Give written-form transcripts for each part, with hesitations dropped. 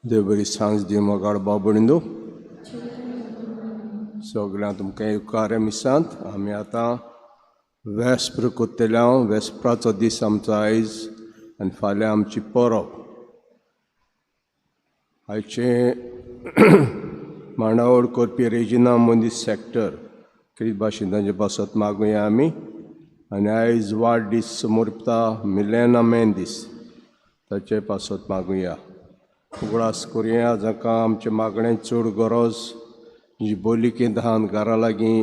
देव बरी सांज दी मोगाळ बाबणिंदो सगळ्यांक तुमकां उपकार मिसांत आमी आतां वेस्प्र कोत्तले. वेस्प्राचो दीस आमचो आयज आनी फाल्यां आमची परब. आयचे मांडावळ करपी रेजिना मंदीर सेक्टर क्रिस्त भाशेन तांचे पासत मागुया आमी. आनी आयज वाडदीस समर्पता मिलेना मेंदीस ताचे पासत मागुया. उगडास करुया जाका आमचे मागणें चड गरज जी बोलिकेंत आहा घरा लागीं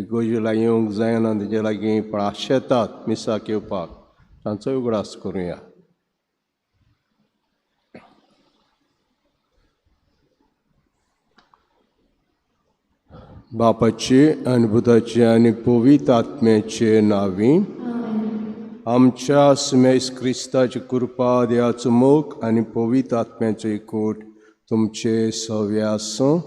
इगोर्जे लागीं येवंक जायना तेजे लागीं पण आशेतात मिसाक येवपाक तांचोय उगडास करुया. बापाचे आनी पुताचे आनी पवित्र आत्म्याचे नांवी आमच्या सुमेस क्रिस्ताची कृपा देवाचो मोग आनी पवित्र आत्म्याचो एकवट तुमचे सवे आसूं.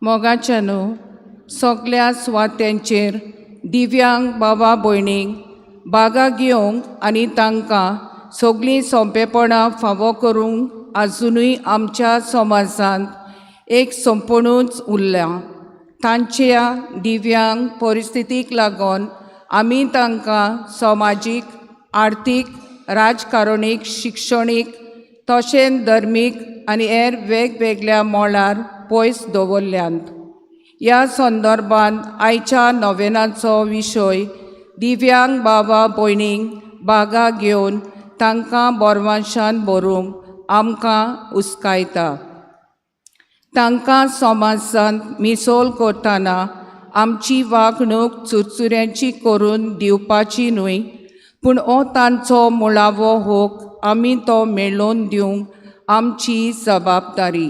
मोगाच्यानो सगल्या सुवात्यांचेर दिव्यांग बाबा भयणींक बागा घेवंक आनी तांकां सगळीं सोंपेपणां फावो करूंक आजुनूय आमच्या समाजांत एक संपणूच उरल्या. तांच्या दिव्यांग परिस्थितीक लागून आमी तांकां समाजीक, आर्थीक, राजकारणीक, शिक्षणीक तशेंच धर्मीक आनी हेर वेगवेगळ्या मळार पयस दवरल्यात. ह्या संदर्भात आयच्या नोवेनाचो विशय दिव्यांग बाबा भयणींक बागा घेवन तांकां बोरवांशान भरूंक आमकां उस्कायता. तांकां समाजांत मिसोल करतना आमची वागणूक चुरचुऱ्यांची करून दिवपाची न्हय, पूण हो तांचो मुळावो हक आमी तो मेळोवन दिवंक आमची जबाबदारी.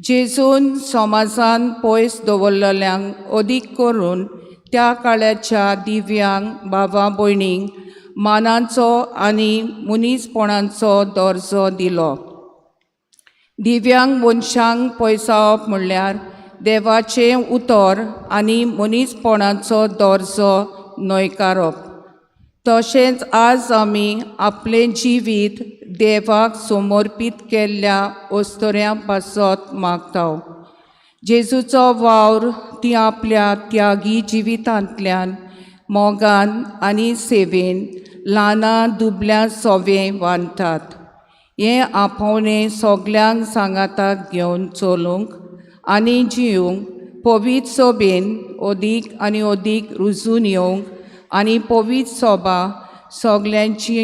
जेजून समाजान पयस दवरलेल्यांक अदीक करून त्या काळाच्या दिव्यांग बाबा भयणींक मानाचो आनी मनीसपणाचो दर्जो दिलो. दिव्यांग मनशांक पयसावप म्हणल्यार देवाचें उतर आनी मनीसपणाचो दर्जो न्हयकारप. तशेंच आज आमी आपलें जिवीत देवाक समर्पीत केल्ल्या अस्तुऱ्यां पासत मागता. जेजूचो वावर ती आपल्या त्यागी जिवितांतल्यान मोगान आनी सेवेन ल्हाना दुबल्या सोवे बांदतात. हें आपोवणें सगल्यांक सांगाताक घेवन चलूंक आनी जिवंक पवित्र सोबेन अदीक आनी अदीक रुजून येवंक आनी पवित्र सोबा सगल्यांची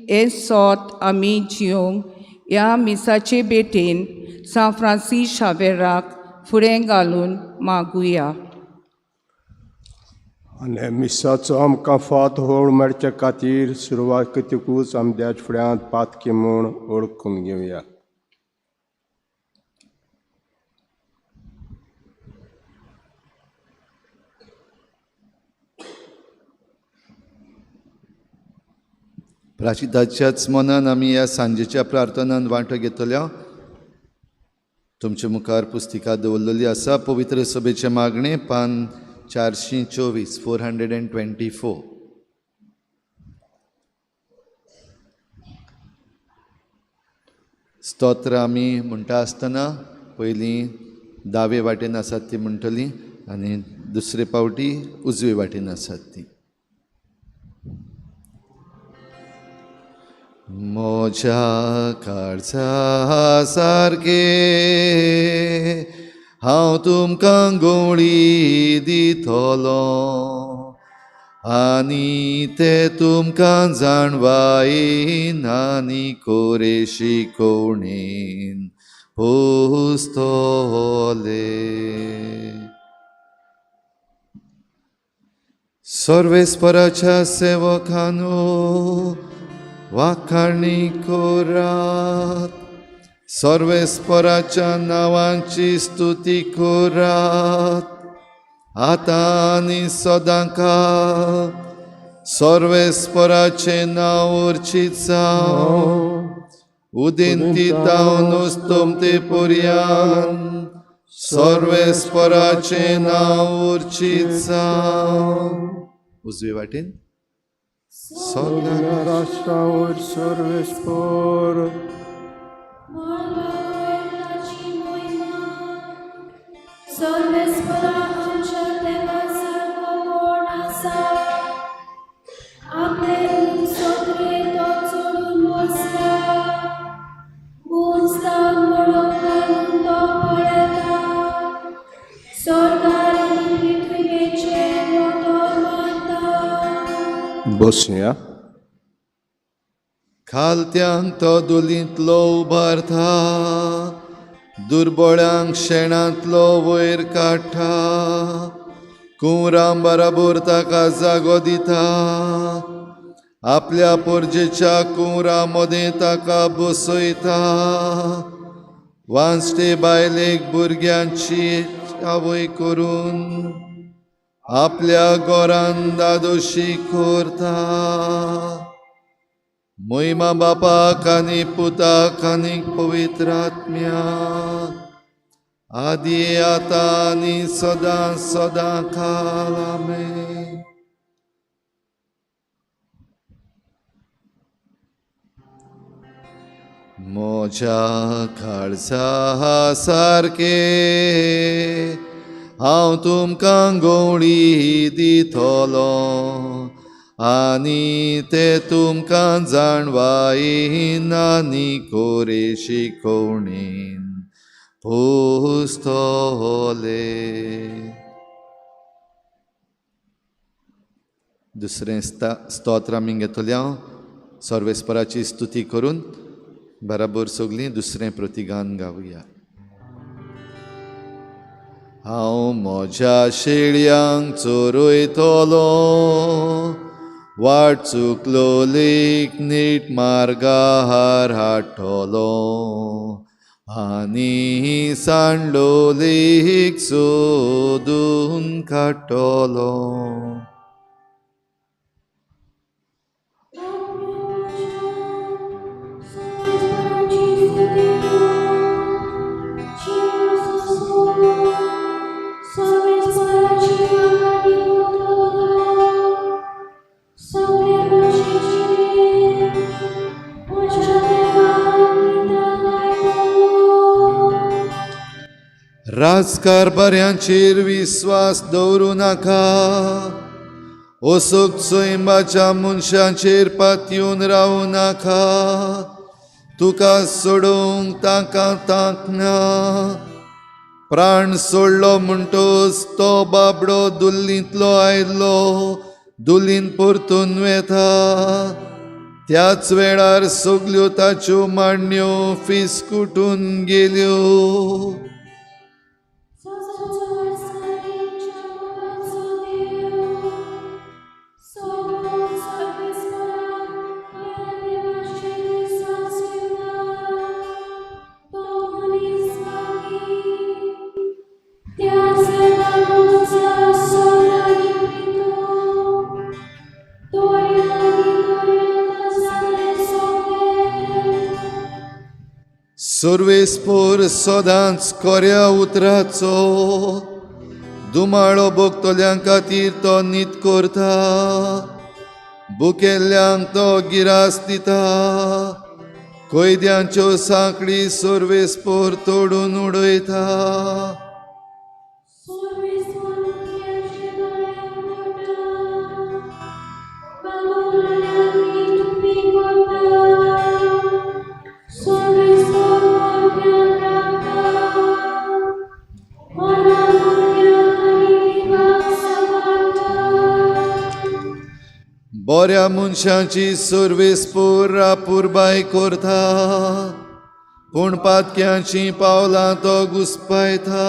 हें सोत आमी जिवंक ह्या मिसाचे भेटेन सांत फ्रांसीस शावेराक फुडें घालून मागुया. आनी मिसाचो आमकां फात होळ मेळचे खातीर सुरवात करतकूच आमी देवाच्या फुड्यांत पातकी म्हूण वळखून घेवया. प्राचिताच्याच मनान आमी ह्या सांजेच्या प्रार्थनान वांटो घेतल्या. तुमचे मुखार पुस्तिका दवरलेली आसा. पवित्र सभेचें मागणें पान 424 424. स्तोत्र आमी म्हणटा आसतना पयलीं दावे वाटेन आसात ती म्हणटली आनी दुसरे पावटी उजवे वाटेन आसात ती. म्हज्या काळजा सारकें हांव तुमकां गोळी दितलो आनी ते तुमकां जाणवायेन आनी कोरे शिकोवणेन पोसतले. सर्वेस्पराच्या सेवकांनो वाखाणी करात, सर्वेस्पराच्या नांवांची स्तुती करात, आतां आनी सदांकाळ सर्वेस्पराचें नांव उर्चीत जावं. उदेंती तावन उस्तमते पर्यान सर्वेस्पराचें नांव उर्चीत जावं. उजवे वाटेन सगळ्या राष्ट्रावर सर्वेस्पर. सर्वेस्परा आमच्या देवा सारको कोण आसा? आपले उंच सत्रेर तो चडून बसला, उंच तावन मळब घालून तो पळयता, स्वर्गार आनी पृथ्वीचेर दोतोर मानता. बसया. खालत्यांक तो दुलींतलो उबारता, दुर्बळ्यांक शेणांतलो वयर काडटा, कुंवरां बराबर ताका जागो दिता, आपल्या पोरजेच्या कुंवरां मदें ताका बसयता, वांचटे बायलेक भुरग्यांची आवय करून आपल्या घरान दादोशी करता. महिमा बापाक आनी पुताक आनी पवित्र आत्म्याक, आदी आतां आनी सदां सदां काल. आमेन. म्हज्या काळजा सारकें हांव तुमकां गवळी दितलो आनी ते तुमकां जाणवायेन आनी कोरे शिकोवणेन पुस्तले. दुसरें स्तोत्र आमी घेतले हांव सर्वेस्पराची स्तुती करून बराबर सगळीं दुसरें प्रतिगान गावया. हांव म्हज्या शेळयांक चोरयतलो, वाट चुकलोलीक नीट मार्गार हाडटलो आनी सांडलोलीक सोदून काडटलो. राजकारभाऱ्यांचेर विस्वास दवरूं नाका, असोक सैमाच्या मनशांचेर पातयेवन रावूं नाका, तुका सोडोवंक तांकां तांक ना. प्राण सोडलो म्हणटच तो बाबडो दुल्लींतलो आयलो दुलीन परतून वेता, त्याच वेळार सगल्यो ताच्यो मांडण्यो फिसकुटून गेल्यो. सर्वेस्पोर सदांच कोऱ्या उतराचो दुमाळो भोगतल्यां खातीर तो नीत करता, भुकेल्ल्यांक तो गिरास दिता, कैद्यांच्यो सांकळी सर्वेस्पोर तोडून उडयता. बऱ्या मनशांची सर्वेस्पोर पुरबाय करता, पूण पातक्यांची पावलां तो घुसपायता.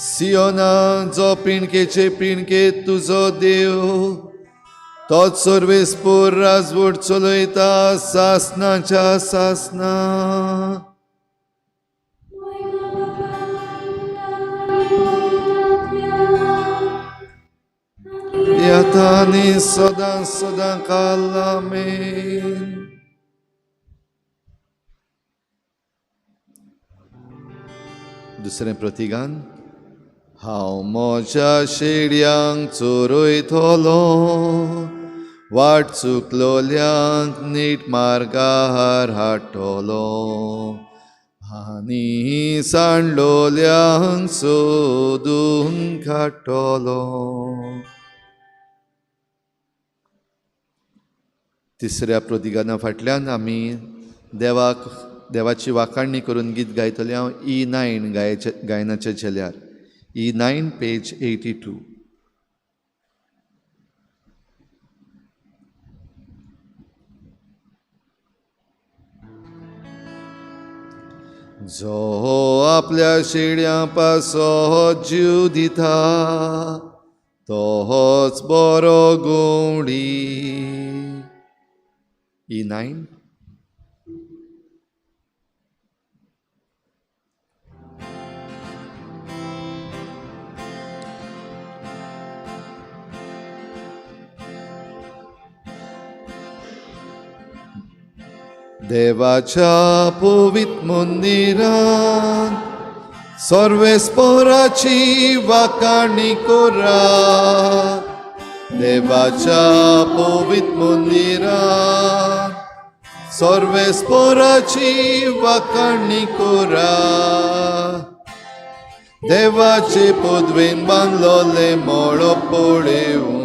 सियोना जो पिणकेचे पिणके तुजो देव तोच सर्वेस्पोर राजवट चलयता सासनाच्या सासना. आतां सदां सदां काल आमेन. दुसरें प्रतिगान. हांव म्हज्या शेड्यांक चोरयतलो, वाट चुकलोल्यांक नीट मार्गार हाडटलो आनी सांडलोल्यांक सोदून काडटलो. तिसऱ्या प्रतिगाना फाटल्यान आमी देवाक देवाची वाखाणणी करून गीत गायतले. हांव E9 गायनाच्या झेल्यार E9 page 82. जो आपल्या शेड्यां पासो जीव दिता तोच बरो गोंडी. E9. देवाच्या पवित्र मंदिरांत सर्वेस्पोराची वाखाणी करा. देवाच्या पवित्र मंदिरांत सर्वेस्पोराची वाखाणी करा. देवाचे पदवेन बांदलोले मळो पळेवन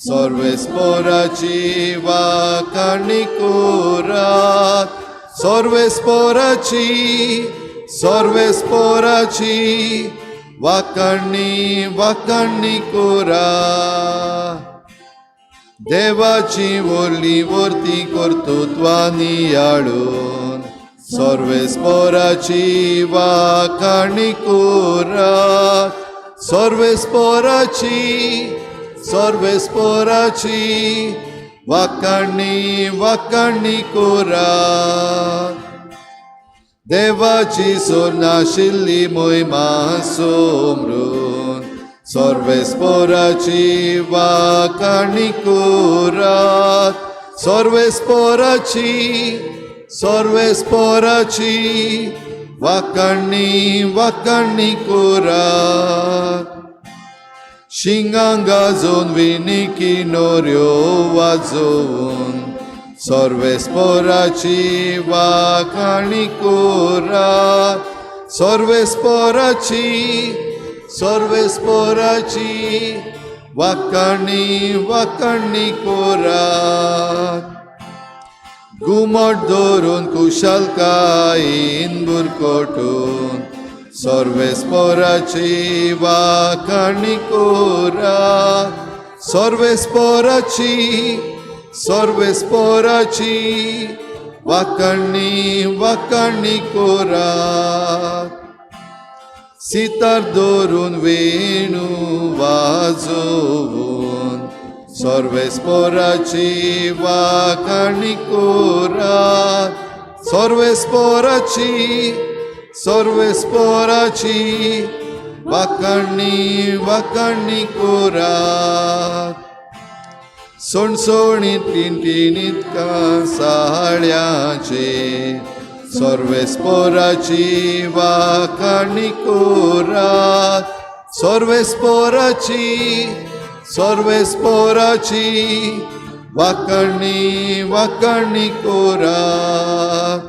सर्वेस्पोराची वाखाणी करात. सर्वेस्पोराची सर्वेस्पोराची वाखाणी वाखाणी करात. देवाची व्हडली वर्ती कर्तृत्वांनी हाडून सर्वेस्पोराची वाखाणी करात. सर्वेस्पोराची सर्वेस्पोराची वाखाणी वाखाणी करात. देवाची सोनाशिल्ली मोहिमा सोमरून सर्वेस्पोराची वाखाणी करात. सर्वेस्पोराची सर्वेस्पोराची वाखाणी वाखाणी करात. शिंगां गाजोवन विणी किनोऱ्यो वाजोवन सर्वेस्पोराची वाखाणी करात. सर्वेस्पोराची सर्वेस्पोराची वाखाणी वाखाणी करात. घुमट धरून कुशलकायेन बुरकोटून सर्वेस्पोराची वाखाणी करात. सर्वेस्पोराची सर्वेस्पोराची वाखाणी वाखाणी करात. सितार धरून वेणू वाजोवन सर्वेस्पोराची वाखाणी करात. सर्वेस्पोराची सर्वेस्पोराची वाखाणी वाखाणी करात. सणसणीत टिणटिणीत कांसाळ्याचे सर्वेस्पोराची वाखाणी करात. सर्वेस्पोराची सर्वेस्पोराची वाखाणी वाखाणी करात.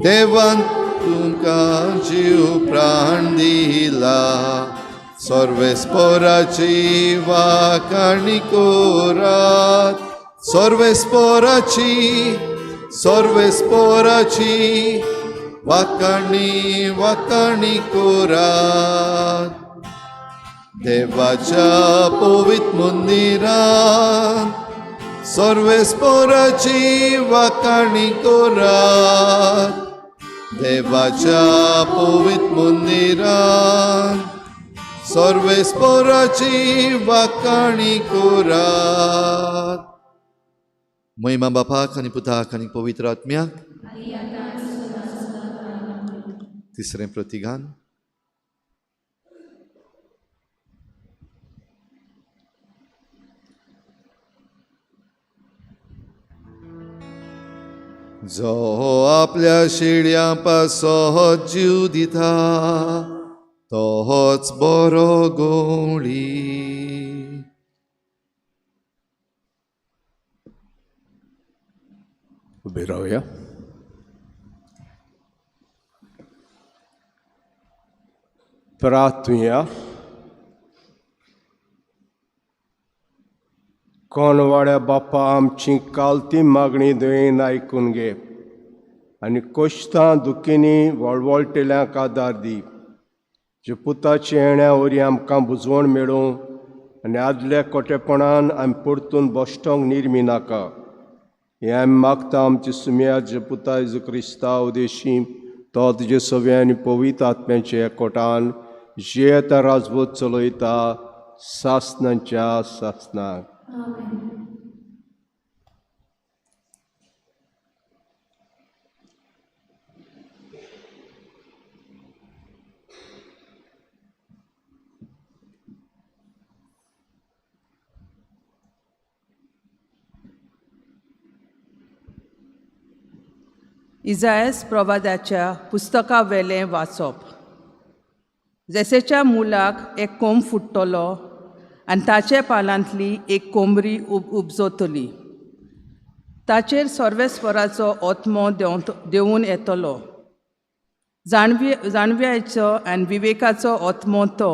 देवान तुमकां जीव प्राण दिला सर्वेस्पोराची वाखाणी करात. सर्वेस्पोराची सर्वेस्पोराची वाखाणी वाखाणी करात. देवाच्या पवित्र मंदिरांत सर्वेस्पोराची वाखाणी करात. देवाच्या पवित्र मंदिरान सर्वेस्पराची वाखाणी करात. महिमा बापाक आनी पुताक आनी पवित्र आत्म्याक. तिसरें प्रतिगान. जो आपल्या शिळ्यां पासत जीव दिता तोच बरो गोंवळी. उबे रावया. प्रार्थुया. कोणवाड्या बापा आमची कालती मागणी दयेन आयकून घे आनी कोश्तां दुखींनी वळवळटेल्यांक आदार दी. जे पुताचे येण्या वरी आमकां बुजवण मेळूं आनी आदल्या कोटेपणान आमी परतून बश्टोंक निर्मी नाका. हें आमी मागता आमची सुमया जे पुता जेजू क्रिस्ता उदेशी तो तुजे सव्या आनी पवित्र आत्म्याचे एकवटान जियेता राजवट चलयता सासनाच्या सासनाक. इजायस प्रवादाच्या पुस्तकावेलें वाचप. जेसेच्या मुलाक एक कोंब फुट्टलो आनी ताचे पालांतली एक कोमरी उपजतली. ताचेर सर्वेस्वराचो आत्मो देंवून येतलो. जाणव्याचो आनी विवेकाचो आत्मो तो,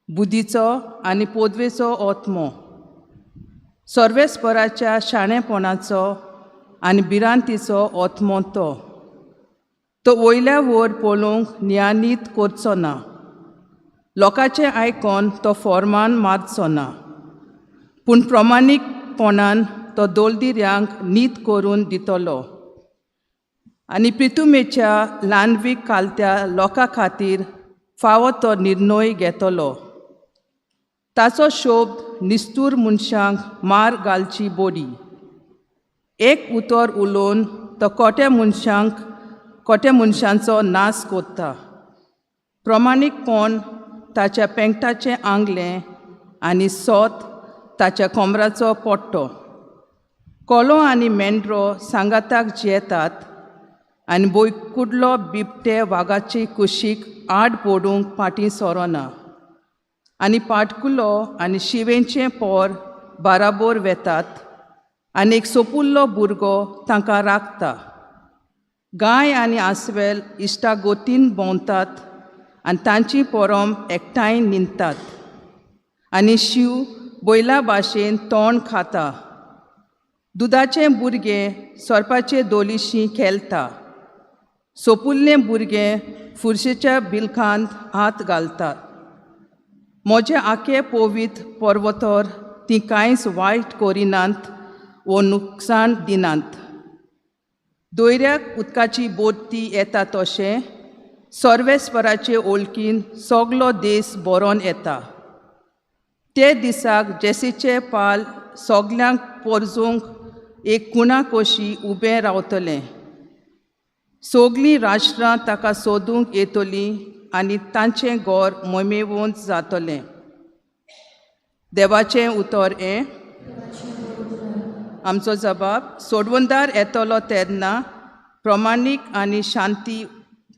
बुद्धीचो आनी पोदवेचो आत्मो, सर्वेस्वराच्या शाणेपणाचो आनी भिरांतीचो आत्मो तो. तो वयल्या वयर पळोवंक ज्ञानीत करचो ना, लोकांचें आयकोन तो फॉर्मान मारचो ना, पूण प्रमाणीकपणान तो दोलदिऱ्यांक नीत करून दितलो आनी प्रितुमेच्या ल्हानवीक कालत्या लोकां खातीर फावो तो निर्णय घेतलो. ताचो शोभ निस्तूर मनशांक मार घालची बोडी. एक उतर उलोवन तो कोट्या मनशांचो नाश कोत्ता. प्रमाणीकपण ताच्या पेंकटाचें आंगलें आनी सोत ताच्या कोमराचो पट्टो. कोलो आनी मेंढरो सांगाताक जियेतात आनी बोयकुडलो बिबटे वागाचे कुशीक आड पडूंक फाटीं सोरोना आनी पाटकुलो आनी शिवेंचें पोर बाराबोर वेतात आनी एक सोपुल्लो भुरगो तांकां राखता. गाय आनी आस्वेल इश्टागोतीन भोंवतात आनी तांची पोरम एकठांय न्हिदतात आनी शींव बैला भाशेन तोंड खाता. दुदाचें भुरगें सोरपाचे दोलीशी खेळटा. सोपुल्लें भुरगें फुरशेच्या बिलखांत हात घालतात. म्हजें आखे पवित्र पर्वतर तीं कांयच वायट करिनात वो नुकसाण दिनात. दोयऱ्याक उदकाची बोडती येता तशें सर्वेस्वराचे ओळखीन सगलो देस बरोवन येता. ते दिसाक जेसीचें पाल सगल्यांक पोरजूंक एक कुणा कशी उबें रावतलें. सगलीं राष्ट्रां ताका सोदूंक येतलीं आनी तांचें गोर मोमेवंत जातलें. देवाचें उतर हें. आमचो जबाब सोडवणदार येतलो तेन्ना प्रमाणीक आनी शांती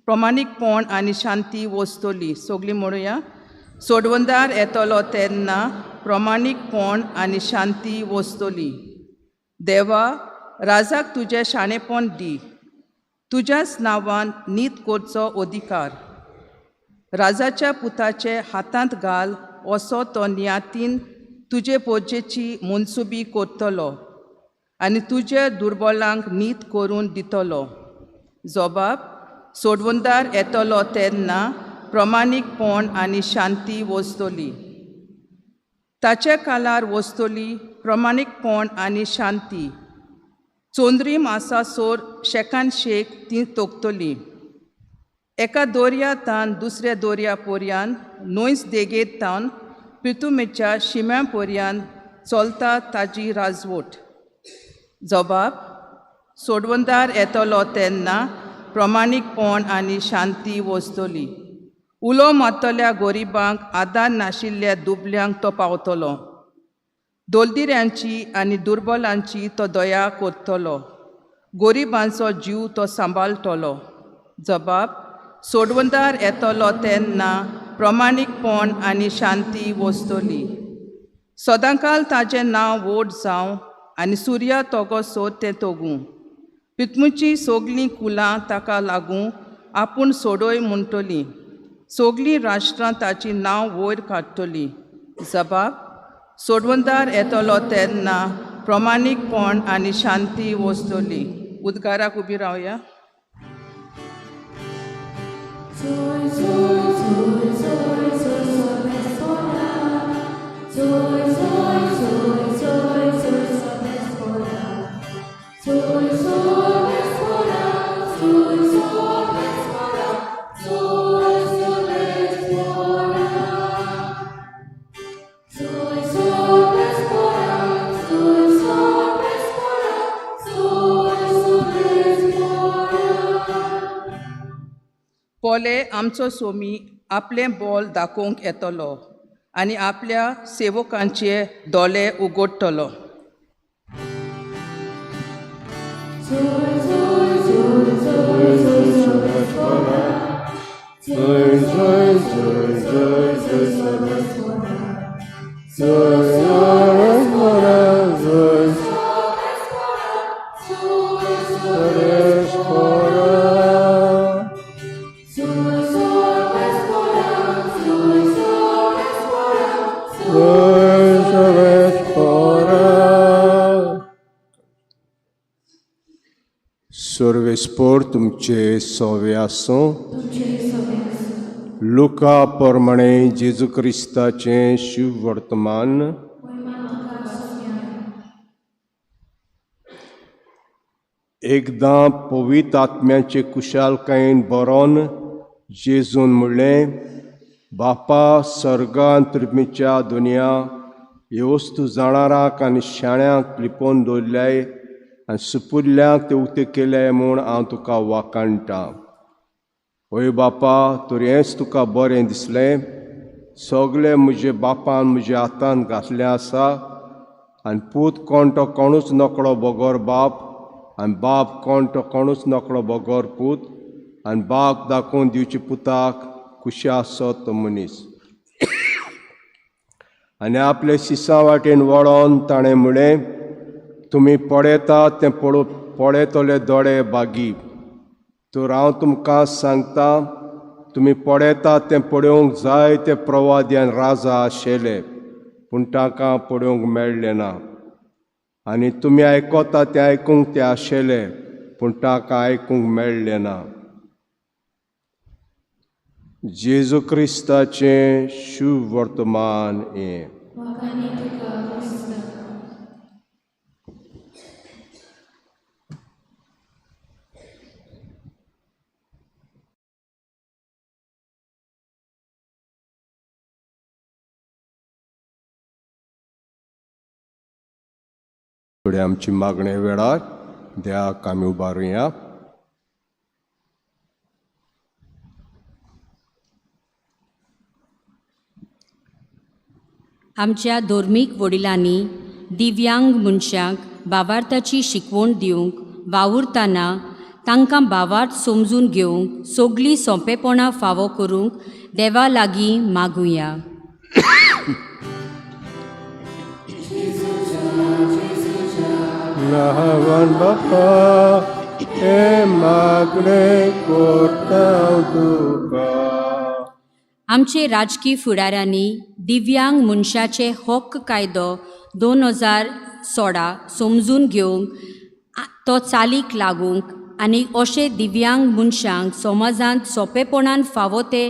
प्रमाणीकपण आनी शांती वसतली. सगलीं म्हणुया, सोडवणदार येतलो तेन्ना प्रमाणीकपण आनी शांती वसतली. देवा, राजाक तुजें शाणेपण दी, तुज्याच नांवान नीत करचो अधिकार. राजाच्या पुताचे हातांत घाल असो तो नियातीन तुजे पोजेची मनसुबी करतलो आनी तुजे दुर्बलांक नीत करून दितलो. जबाब सोडवणदार येतलो तेन्ना प्रमाणीकपण आनी शांती वसतली. ताच्या काळार वसतली प्रमाणीकपण आनी शांती. चोंद्रीम आसा सोर शेकान शेक ती तोखतली. एका दोरया तान दुसऱ्या दोरया पोरयान न्हंयच देगेत तावन पितुमेच्या शिम्या पोरयान चलता ताजी राजवट. जबाब सोडवंदार येतलो तेन्ना प्रमाणीकपण आनी शांती वसतली. उलो मारतल्या गोरिबांक आदार नाशिल्ल्या दुबल्यांक तो पावतलो. दोलदिऱ्यांची आनी दुर्बलांची तो दया करतलो. गोरिबांचो जीव तो सांबाळटलो. जबाब सोडवंदार येतलो तेन्ना प्रमाणीकपण आनी शांती वसतली. सदांकाल ताजें नांव व्हड जावं आनी सुर्या तोगो सोद तें तोगूं. पितमुची सगलीं कुलां ताका लागूं आपूण सोडय म्हणटलीं. सगलीं राष्ट्रां ताची नांव वयर काडटलीं. जबाब सोडवंदार येतलो तेन्ना प्रमाणीकपण आनी शांती वसतली. उदकाराक उबी रावया. Zoy, zoy, zoy, zoy, zoy, sorbespora. Zoy, zoy, zoy, zoy, zoy, sorbespora. Zoy, sorbespora, zoy, sorbespora, zoy, sorbespora. Zoy, sorbespora, zoy, sorbespora, zoy, sorbespora. पोले आमचो सोमी आपलें बोल दाखोवंक येतलो आनी आपल्या सेवकांचे दोळे उगडटलो. Zoy, zoy, zoy, zoy, zoy, sorbespora. Zoy, zoy, zoy, zoy, zoy, sorbespora. Zoy, sorbespora, zoy, Zoy, sorbespora. Zoy, sorbespora, zoy, sorbespora, Zoy, sorbespora. सर्वेस्पोर तुमचे सोवे आसूं. लुका प्रमाणे जेजू क्रिस्ताचें शिव वर्तमान. एकदां पवित्र आत्म्याचे कुशालकायेन बरोवन जेजून म्हणलें, बापा सर्गांत त्रिमीच्या दुनिया ह्यो वस्तू जाणारांक आनी शाण्यांक लिपोवन दवरल्याय आनी सुपुल्ल्यांक ते उक्ते केल्याय म्हूण हांव तुका वाखाणटा. हय बापा, तर हेंच तुका बरें दिसलें. सगलें म्हजे बापान म्हज्या हातान घातलें आसा आनी पूत कोण तो कोणूच नकळो बगर बाप आनी बाप कोण तो कोणूच नकळो बगर पूत आनी बाप दाखोवन दिवचे पुताक खुशी आसत तो मनीस. आनी आपले शिसां वाटेन वळोन ताणें म्हणलें, तुमी पळयतात तें पळयतले दोळे बागी. तर हांव तुमकां सांगता, तुमी पळयतात तें पळोवंक जाय ते प्रवादी आनी राजा आशिल्ले, पूण तांकां पळोवंक मेळ्ळें ना. आनी तुमी आयकता तें आयकूंक ते आशिल्ले, पूण तांकां आयकूंक मेळ्ळें ना. जेजू क्रिस्ताचें शुभ वर्तमान हें. फुडें आमची मागणे वेळार देवाक आमी उबारुया. आमच्या धर्मीक वडिलांनी दिव्यांग मनशांक भावार्थाची शिकवण दिवंक वावुरतना तांकां भावार्थ समजून घेवंक सगळीं सोंपेपणां फावो करूंक देवा लागीं मागुया. ल्हान बापा हे मागणें करता तुका. आमचे राजकी फुडाऱ्यांनी दिव्यांग मनशाचे हक्क कायदो 2016 समजून घेवंक तो चालीक लागूंक आनी अशे दिव्यांग मनशांक समाजांत सोंपेपणान फावो ते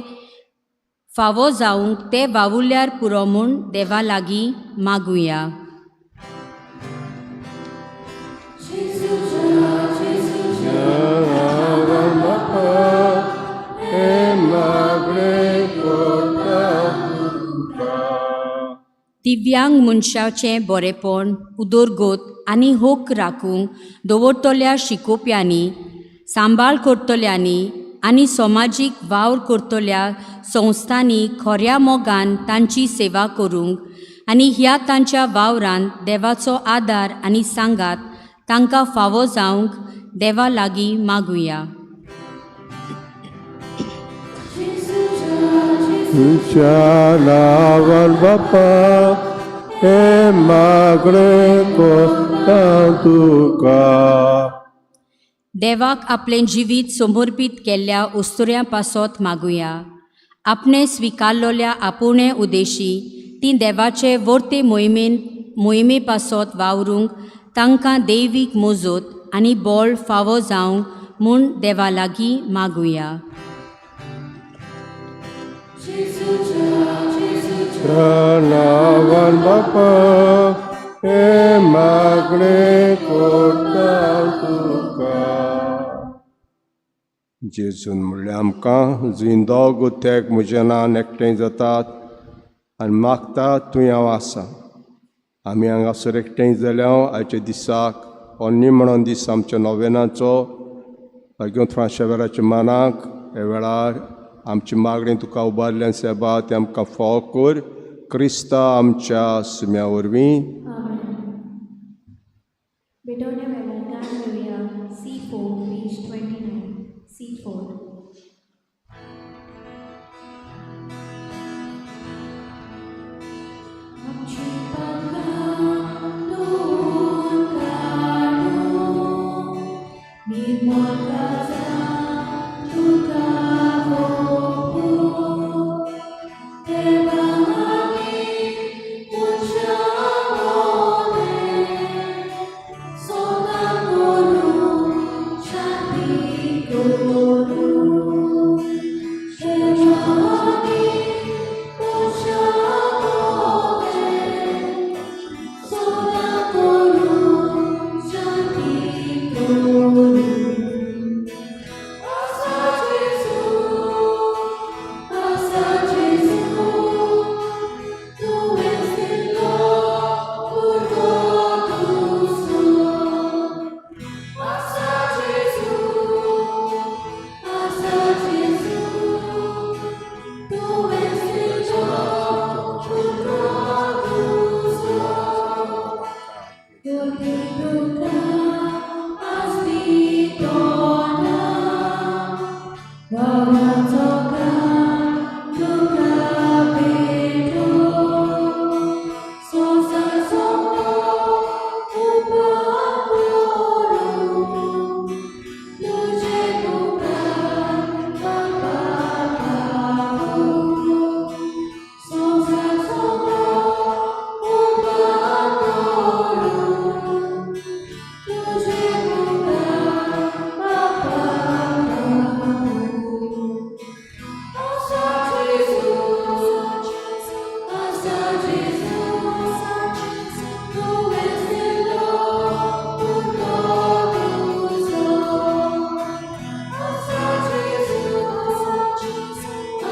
फावो जावंक ते वावुरल्यार पुरो म्हूण देवा लागीं मागुया. जेजू दिव्यांग मनशाचें बरेपण उदरगत आनी हक्क राखूंक दवरतल्या शिकोवप्यांनी सांबाळ करतल्यांनी आनी समाजीक वावर करतल्या संस्थांनी खऱ्या मोगान तांची सेवा करूंक आनी ह्या तांच्या वावरान देवाचो आदार आनी सांगात तांकां फावो जावंक देवा लागीं मागुया. तुज्या नांवान बापा हें मागणें कोत्ता तुका. देवाक आपलें जिवीत समर्पीत केल्ल्या उस्तुऱ्यां पासत मागुया. आपणें स्विकारलोल्या आपोवणे उदेशी ती देवाचे वर्ते मोहिमेन मोहिमे पासत वावरूंक तांकां दैवीक मजत आनी बळ फावो जावंक म्हूण देवा लागीं मागुया. तुज्या नांवान बापा हें मागणें कोत्ता तुका. जेजून म्हणलें आमकां जंय दोग तेग म्हज्या नांवान एकठांय जातात आनी मागता थंय हांव आसा. आमी हांगासर एकठांय जाल्या आयच्या दिसाक हो निमणो दीस आमच्या नोवेनाचो. लागीं फ्रांशा मानाक ह्या वेळार आमची मागणी तुका उबारल्यान सेबा तें आमकां फावो कर क्रिस्ता आमच्या सुम्या वरवीं. भेटवण्या वेळार गान घेवया C4 page 29 C4. आमची पापा धुवन काडूं निर्मळ काळजां तुका ओंपूं देवा आमी मनशां मदें सोदां करूं शांती करूं देवा आमी मनशां मदें सोदां करूं शांती करूं. आसा जेजू, आसा जेजू, तुवें दिल्लो भुरगो तुजो. आसा जेजू, आसा जेजू, तुवें दिल्लो भुरगो तुजो. गोरी तुका आस्तितोना, वावराचो गान तुका भेटूं. संवसार सोंपलो उपाय करूं, तुजे मुखार बापा पावूं. संवसार सोंपलो उपाय करूं, तुजे मुखार बापा पावूं. आसा जेजू, आसा जेजू, तुवें दिल्लो भुरगो तुजो. आसा जेजू,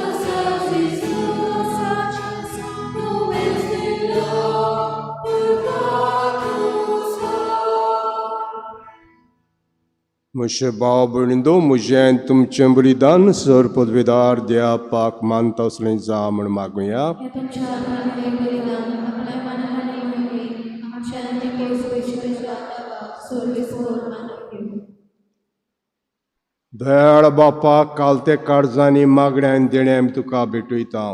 आसा जेजू, तुवें दिल्लो भुरगो तुजो. म्हजे भाव भयणींनो, म्हजें आनी तुमचें बलिदान सर पदवेदार देवाक मानता असलें जावं म्हूण मागुया. हें तुमच्या हातान हें बलिदान आपल्या मानाहानी मोहिमेक आमच्या आनी पयस पयशे सर्वेस्पर मानून घेवं. दयाळ बापा, कालते काळजांनी मागण्या आनी देणें आमी तुका भेटयता.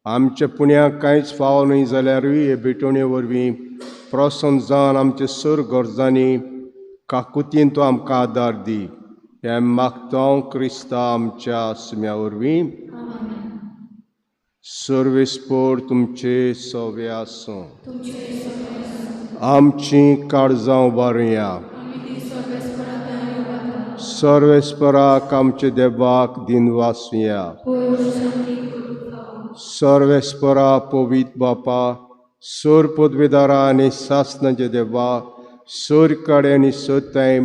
आमच्या पुण्याक कांयच फावो न्हय जाल्यारूय हे भेटवणे वरवीं प्रसन्न जावन आमचे सर गरजांनी काकुतीन तूं आमकां आदार दी. हें मागता क्रिस्ता आमच्या सुम्या वरवीं. सर्वेस्पर तुमचे सवे आसूं. आमची काळजां उबारुया. सर्वेस्पराक आमचे देवाक दिनवासुया. सर्वेस्परा पवित बापा, सोर पदवेदारा आनी सासनाचे देवा, सोर काडे आनी सोताय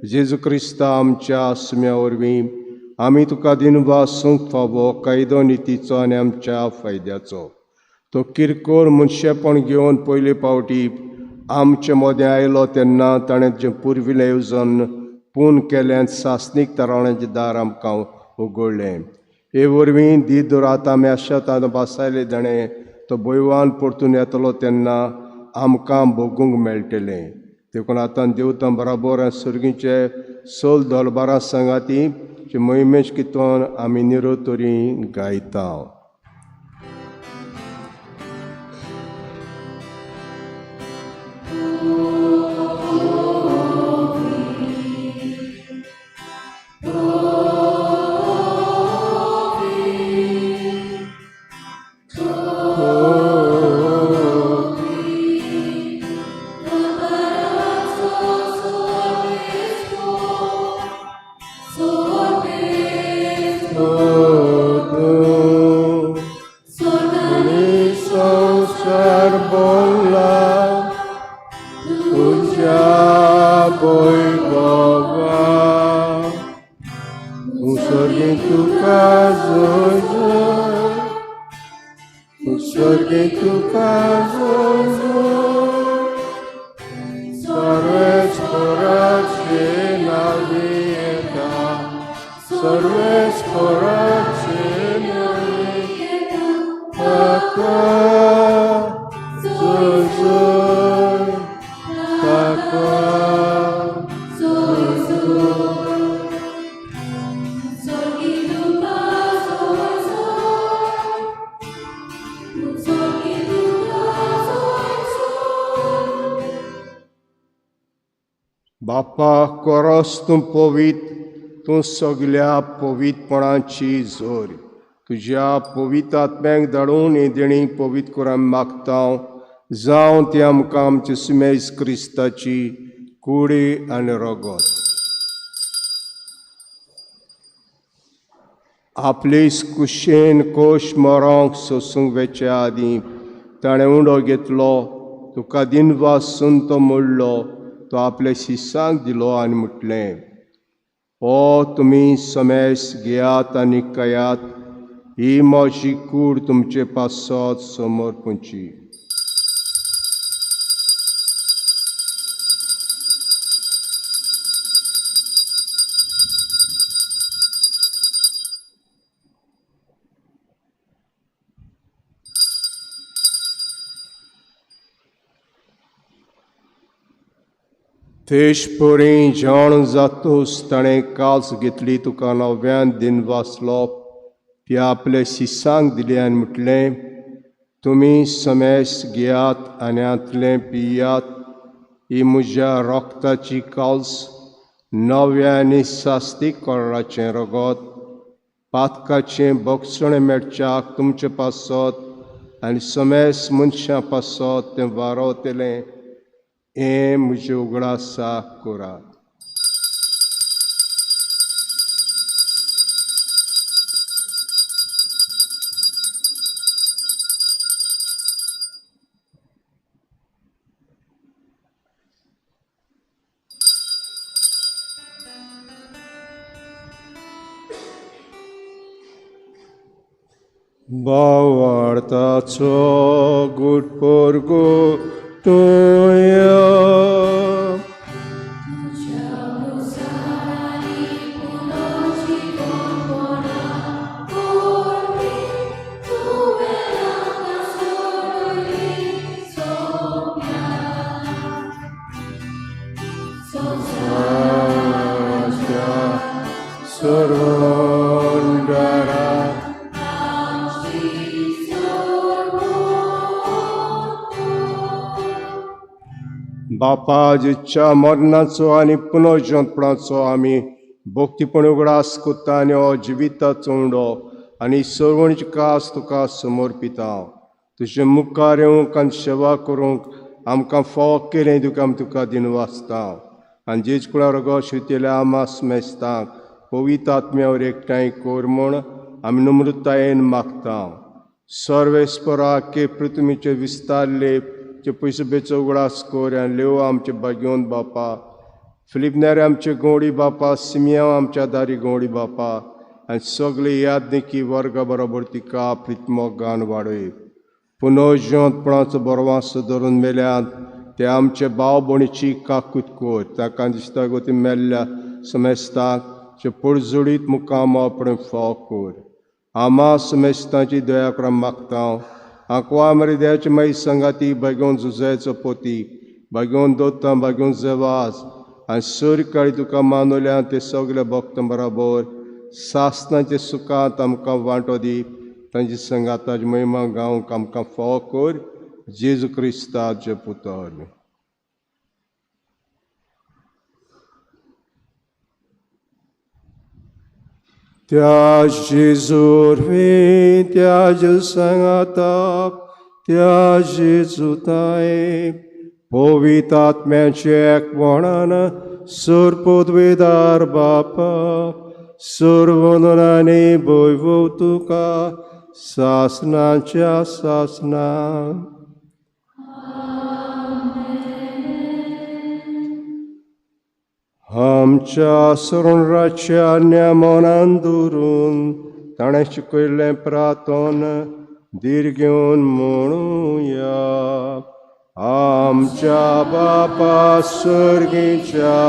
जेजू क्रिस्ता आमच्या आसम्या वरवीं आमी तुका दिनवासूंक फावो कायदो नितीचो आनी आमच्या फायद्याचो. तो किरकोळ मनशेपण घेवन पयले पावटी आमचे मदें आयलो तेन्ना ताणें जें पुर्विल्लें येवजण पूर्ण केलें, सासणीक तरावण्याचें दार आमकां उगडलें. हे वरवीं दीद रात आमी आशात बासायले ताणें तो भयवान परतून येतलो तेन्ना आमकां भोगूंक मेळटलें. देखून आतां देवतां बराबर सर्गीचे सोल दोलबारां सांगाती मोहिमेश कितोन आमी निरो तरी गायता. बापा कोरोस तूं पवीत, तूं सगल्या पवीतपणाची जोर. तुज्या पवीत आत्म्याक धाडून ही देणी पवीत करून मागता, जावं ती आमकां आमचे सुमेज क्रिस्ताची कुडी आनी रगत. आपले कुशेन कोश मरोंक सोसूंक वेच्या आदीं ताणें उंडो घेतलो, तुका दिनवासून तो मोडलो, तो आपल्या शिसांक दिलो आनी म्हटलें, ओ तुमी समेस घेयात आनी कयात, ही म्हजी कूड तुमचे पासत समर्पणची. तेशपुरी जाण जातूस ताणें काल्स घेतली, तुका नव्यान दिन वाचलो, ती आपले शिसांक दिली आनी म्हटलें, तुमी समेस घेयात आनी हांतलें पियात, ही म्हज्या रोगताची काल्स, नव्या आनी सास्तीक कोराचें रगत, पातकाचें बक्षण मेळच्याक तुमचे पासत आनी समेस मनशां पासत तें वारवतलें, हें म्हजें उगडासा करात. बावार्थाचो गुटपोरगो तुया बापा जिच्या मरणाचो आनी पुनर्जनपणाचो आमी भक्तीपण उगडास कोत्ता आनी हो जिविताचो उंडो आनी सर्वणची कास तुका समर्पिता. तुजे मुखार येवंक आनी सेवा करूंक आमकां फावो केलें तुका आमी तुका दिनवासता. आनी जेज कुळा रगो शिवतेल्या आमास मेस्तांक पवित्र आत्म्यावर एकठांय कोर म्हूण आमी नम्रतायेन मागता. सर्वेस्परा के पृथ्वीचे विस्तारले जे पयसो बेचो उगडास कोर आनी लेव आमचे भाग्योन बापा, फिलीप नेरे आमचे गवडी बापा, सिमियांव आमच्या दारी गवडी बापा आनी सगळे यादनिकी वर्गा बरोबर तिका प्रितमोगान वाडय. पुनर्जिवंतपणाचो बरवास धरून मेल्यात ते आमचे भाव भयणीची काकूत कर ताका दिसता गोती मेल्ल्या समेस्ताक जे पुरजुडीत मुखाम आपणे फाव कर आमा समेस्तांची दया करून मागता आंकवा मरे देवाची माई संगाती भाग्योन जुजायचो पोती भाग्योन दोता भाग्योन जेवाज आनी सरकाळी तुका मानवल्या ते सगळे भक्त बराबर सासनाचे सुखांत आमकां वांटो दी तांची संगाताची महिमा गावंक आमकां फाव कर जेजू क्रिस्ताचे पुतर. त्या जेजूरवी त्या जेजू सांगाता त्या जेजूताय पवित्र आत्म्याचे एकवणान सुरपुदवेदार बापा सर्वनाने भोयवो तुका सासनाच्या सासना. आमच्या सरुणराच्या न्यामनान धरून ताणें शिकयल्लें प्रार्थन धीर घेवन म्हणुया. आमच्या बापा सर्गीच्या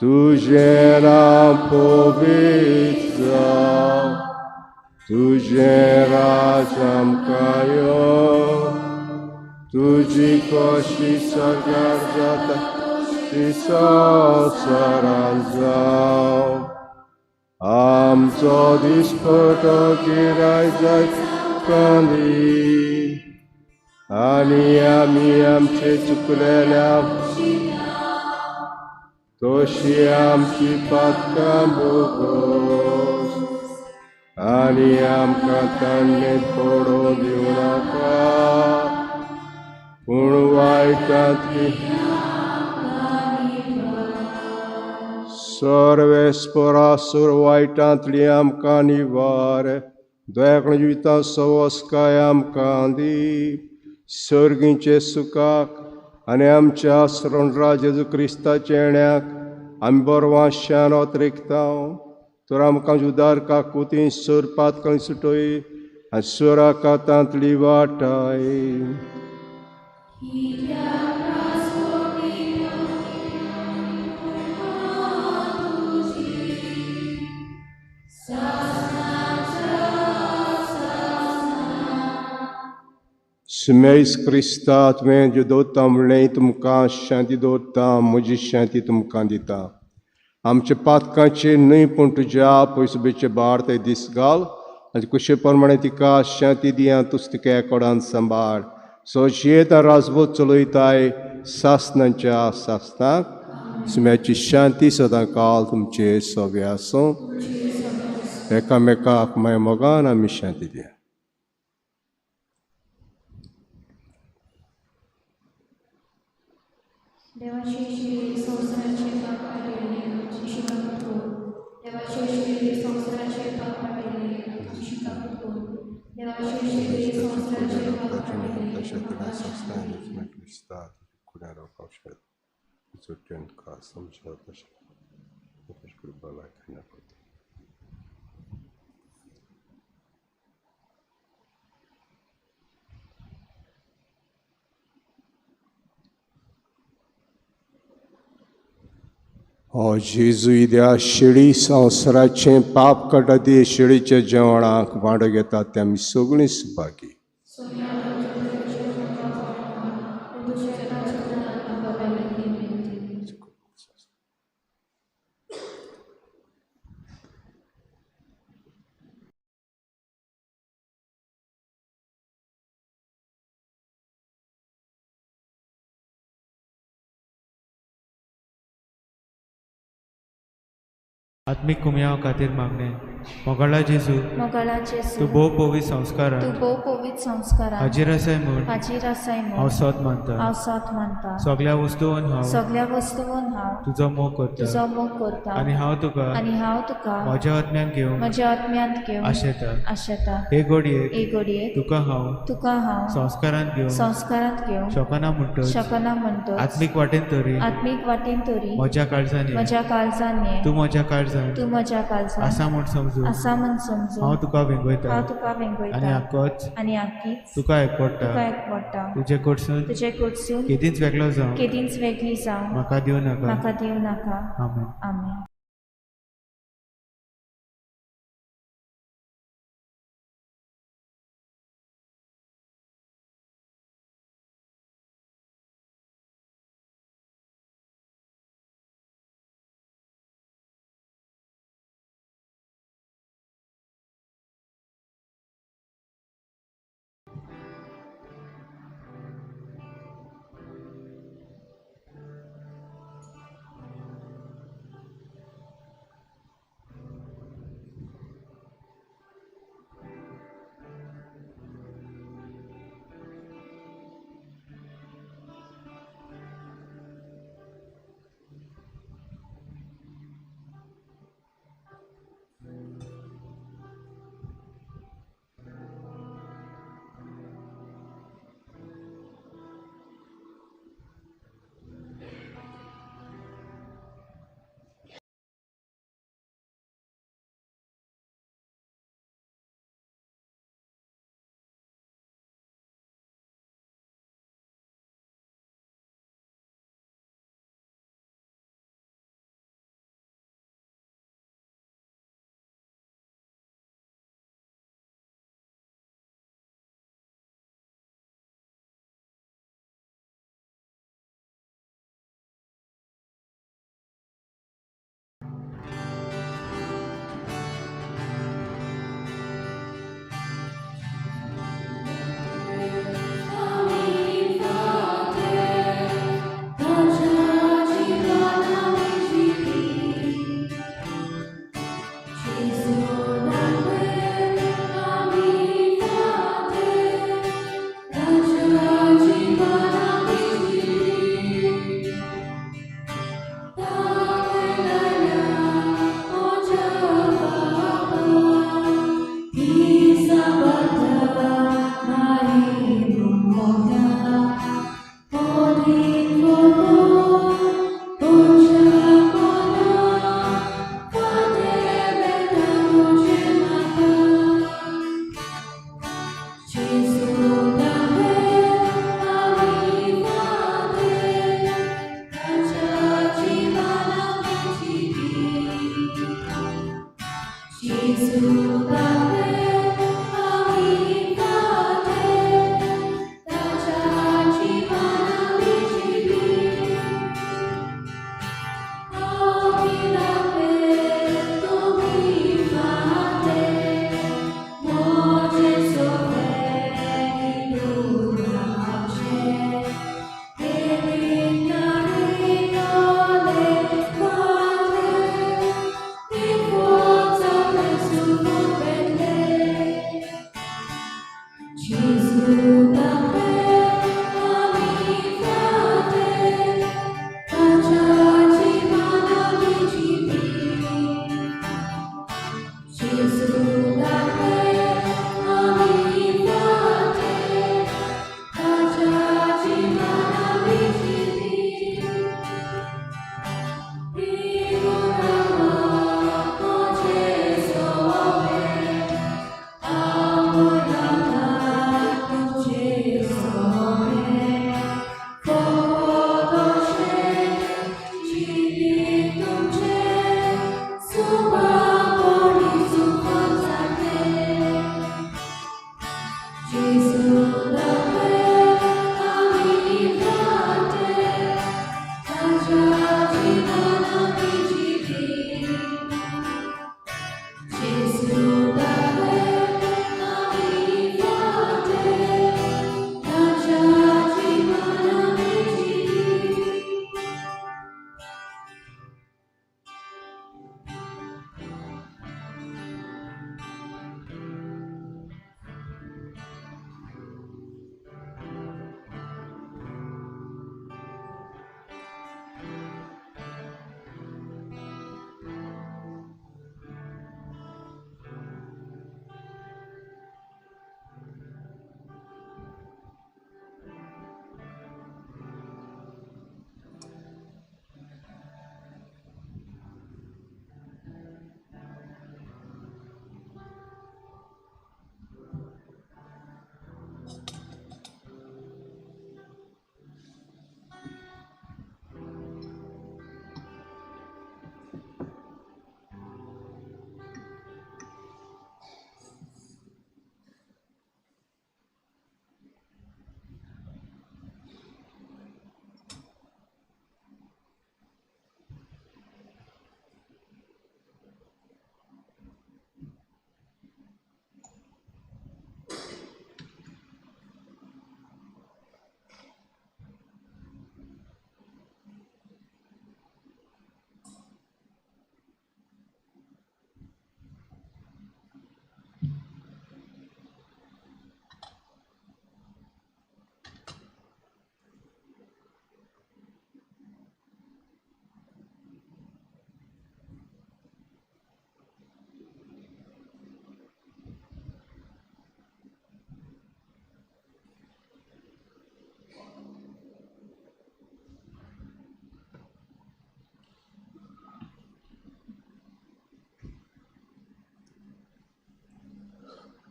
तुजें नांव पवित्र जावं, तुजें राज आमकां यो, तुजी कशी सरकार जाता ती संवसारांत जावं. आमचो दिसपटो गिराय जायत दी आनी आमी आमचे चुकलेल्या तशी आमची पातकां भोगोस आनी आमकां ताणें पडोवं दिवं नाका पूण वायटांतली सर्वेस्परासूर वायटांतली आमकां निवार दयाकण जिविता सवस्काय आमकां दी सर्गीचे सुखाक आनी आमच्या सरणराज जेजू क्रिस्ताच्या येण्याक आमी बरवाशान अतिरिक्ता तर आमकां उदार काकुती सोर पातकां सुटय आनी सोराकातांतली वाटाय. सुमेस क्रिस्ता तुवें ज्यो दवरता म्हणलें तुमकां शांती दवरता म्हजी शांती तुमकां दिता. आमच्या पातकांचेर न्हय पूण तुज्या पयसुबेचे भार ते दीस घाल आनी कुशे प्रमाणे तिका शांती दिया तुज तिका एकोडान सांबाळ सोशयेत राजबोध चलयताय सासनाच्या सासनाक. सुम्याची शांती सदां काल तुमचे सगळे आसूं. एकामेकाक माय मोगान आमी शांती दिया. देवाची शिरी संवसाराचे पाप काडिल्ले आमची शिकावत कर. देवाची शिरी संवसाराचे पाप काडिल्ले आमची शिकावत कर. देवाची शिरी संवसाराचे पाप काडिल्ले ओ जेजू त्या शेळी संवसाराचें पाप काडटा ती शेळीच्या जेवणाक वांटो घेतात ते आमी सगळीं सुभागी. आत्मीक कुमयाव खातीर मागणें. मोगाळा जेजू, मोगाळा जेजू, तूं भोव पवित्र संस्कारान, तूं भोव पवित्र संस्कारान हाजीर आसाय म्हूण, हाजीर आसाय म्हूण हांव सोद मानता, हांव सोद मानता. सगळ्या वस्तून हांव, सगळ्या वस्तून हांव तुजो मोग करता, तुजो मोग करता आनी हांव तुका, आनी हांव तुका म्हज्या आत्म्यान घेवंक, म्हज्या आत्म्यांत घेवंक आशेता, आशेता. हे घडयेक, हे घडयेक तुका हांव, तुका हांव संस्कारांत घेवंक, संस्कारांत घेवंक शकना म्हणटच, शकना म्हणटच, आत्मीक वाटेन तरी, आत्मीक वाटेन तरी म्हज्या काळजान ये, म्हज्या काळजान ये, तूं म्हज्या काळजान तूं म्हज्या काळजान आसा म्हूण समजून समजून आसा म्हण समजून हांव तुका वेंगयता हांव तुका आनी वेंगयता आकोच आनी आकीच तुका एकवडटा. तुका एकवडटा. तुजे कडसून तुजे कडसून केदींच वेगळो जावं केदींच वेगळी जावं म्हाका दिवं नाका. म्हाका दिवं नाका. आमेन. आमेन.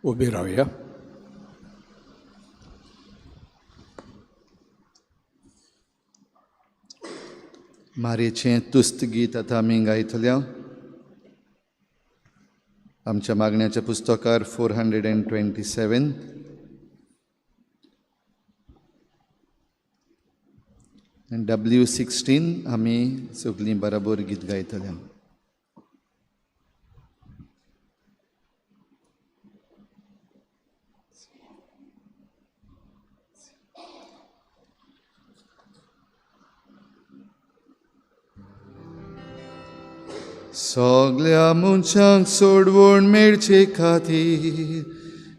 उबी रावया. मारयेचें तुस्त गीत आतां आमी गायतल्या. आमच्या मागण्याच्या पुस्तकार 427. W16 आमी सगळीं बराबर गीत गायतल्या. सगल्या मनशांक सोडवण मेळचे खातीर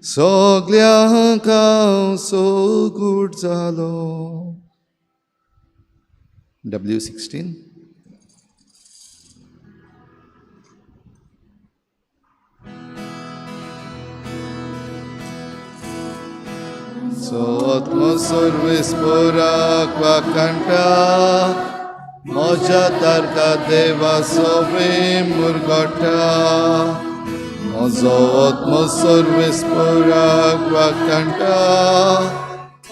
सगल्यांक हांव सोगूट जालो. W16. सोत्मो सर्वेस्पोराक वाखाणटा, म्हज्या तारका देवा सोवे मुरगोटा. म्हजो आत्मो सर्वेस्पोराक वाखाणटा,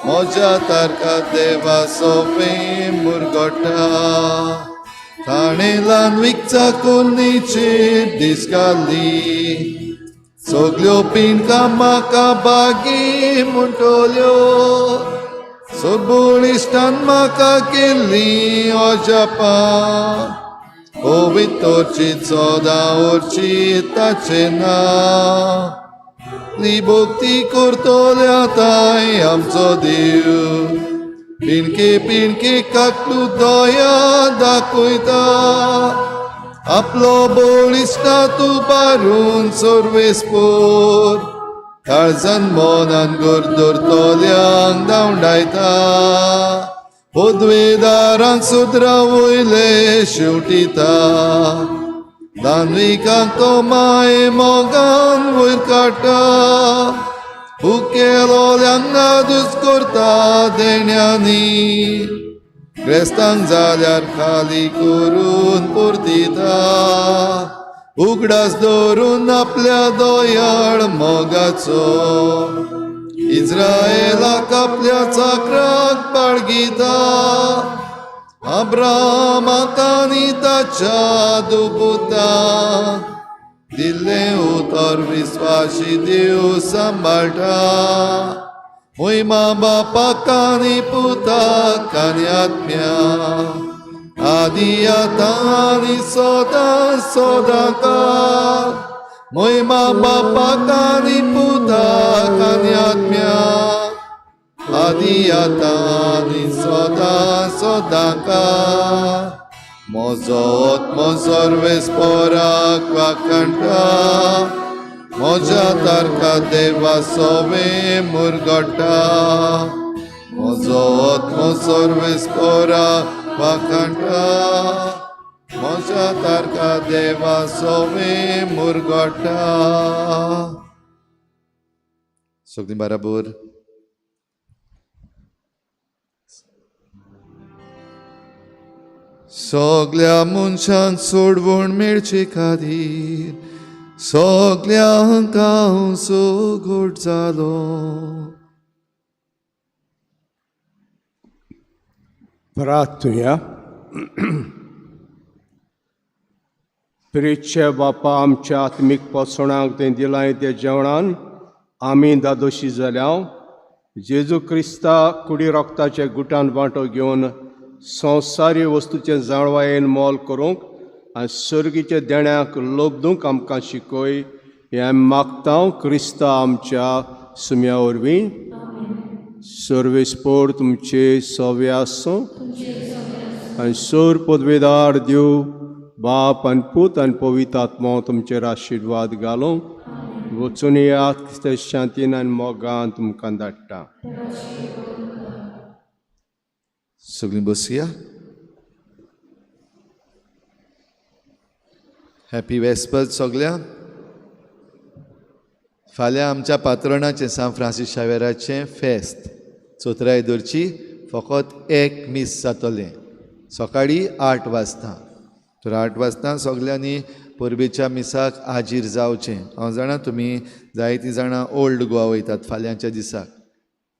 म्हज्या तारका देवा सोवे मुरगोटा. ताणें ल्हान विकचा कोन्नीचेर दीस घाली, सगल्यो पिंडकां म्हाका बागी म्हणटल्यो. सोबोळिश्टान म्हाका केल्ली अजापां, पवित्रची सदां उरची ताचें नांव. ती भक्ती करतल्या ताय आमचो देव, पिणके पिणके काकलू दया दाखयता. आपलो बळिश्टा तूं बारून सर्वेस्पोर, काळजान मनान गरदरतल्यांक धांवडायता. पदवेदारांक सुद्रा वयले शेवटिता, दानविकांक तो माये मोगान वयर काडटा. भुकेलोल्यांक नादूस करता देण्यांनी, क्रेस्तांक जाल्यार खाली करून परतिता. उगडास दवरून आपल्या दयाळ मोगाचो, इस्रायलाक आपल्या चाकराक बाळगिता. अब्रामाक आनी ताच्या दुबुताक दिल्लें उतर विस्वाशी देव सांबाळटा. मोहिमा बापाक आनी पुताक आनी आत्म्याक, आदी आतां आनी सदां सदां काळ. मोहिमा बापाक आनी पुताक आनी आत्म्याक, आदी आतां आनी सदां सदां काळ. म्हजो आत्मो सर्वेस्पोराक वाखाणटा, म्हज्या तारका देवा सोवे मुरगोटा. म्हजो आत्मो सर्वेस्पोराक वाखाणटा, म्हज्या तारका देवा सोवे मुरगोटा. सगळीं बराबर. सगल्या मनशांक सोडवण मेळचे खातीर सगल्यांक हांव सोगोट जालो. प्रार्थुया. प्रेतच्या बापा, आमच्या आत्मीक पोसणाक तें दिलां त्या जेवणान आमी दादोशी जाल्या. जेजू क्रिस्ता कुडी रोगताच्या गुटान वांटो घेवन संवसारी वस्तूचें जाणवायेन मोल करूंक आनी सर्गीच्या देण्याक लोबदूंक आमकां शिकय हें आमी मागता क्रिस्ता आमच्या सुम्या वरवीं. सर्वेस्पोर तुमचे सवे आसूं आनी सोर पदवेदार देव बाप आनी पूत आनी पवित्र आत्मो तुमचेर आशिर्वाद घालूं. वचून येयात शांतीन आनी मोगान तुमकां धाडटा. सगळीं बसया. हॅपी वेस्पर्स सगळ्यांक. फाल्यां आमच्या पात्रणाचें सांत फ्रांसीस शावेराचें फेस्त चोत्राय दवरची. फकत एक मीस जातलें सकाळीं 8 वाजता. तर 8 वाजता सगल्यांनी परबेच्या मिसाक हाजीर जावचें. हांव जाणा तुमी जायतीं जाणां ओल्ड गोवा वयतात फाल्यांच्या दिसाक,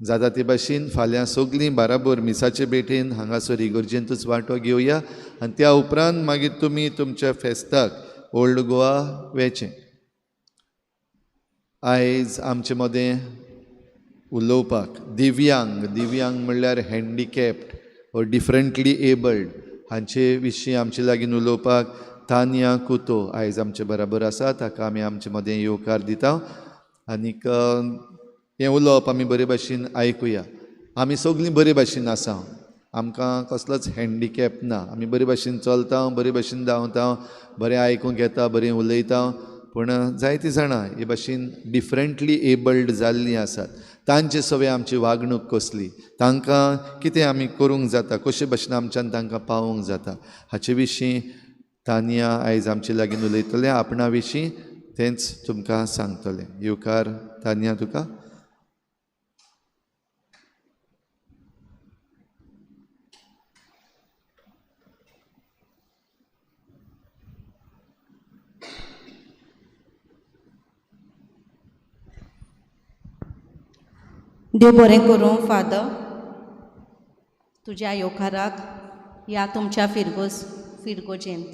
जाता ते भाशेन फाल्यां सगलीं बाराबर मिसाचे भेटेन हांगासर इगर्जेंतूच वांटो घेवया आनी त्या उपरांत मागीर तुमी तुमच्या फेस्ताक ओल्ड गोवा वेचें. आयज आमचे मदें उलोवपाक दिव्यांग, दिव्यांग म्हणल्यार हँडिकॅप्ड ऑर डिफरंटली एबल्ड हांचे विशीं आमचे लागीं उलोवपाक तान्या कुतो आयज आमचे बराबर आसा. ताका आमी आमचे मदें येवकार दिता आनीक हें उलोवप आमी बरे भाशेन आयकुया. आमी सगळीं बरे भाशेन आसा, आमकां कसलोच हँडिकॅप ना, आमी बरे भाशेन चलता, बरे भाशेन धांवता, बरें आयकूंक येता, बरें उलयता. पूण जायतीं जाणां हे भाशेन डिफरंटली एबल्ड जाल्लीं आसात, तांचे सवे आमची वागणूक कसली, तांकां कितें आमी करूंक जाता, कशे भाशेन आमच्यान तांकां पावोवंक जाता हाचे विशीं तान्या आयज आमचे लागीं उलयतलें. आपणा विशीं तेंच तुमकां सांगतलें. येवकार तान्या तुका. देव बरें करूं फादर, तुज्या येवकाराक ह्या तुमच्या फिरगोजेंत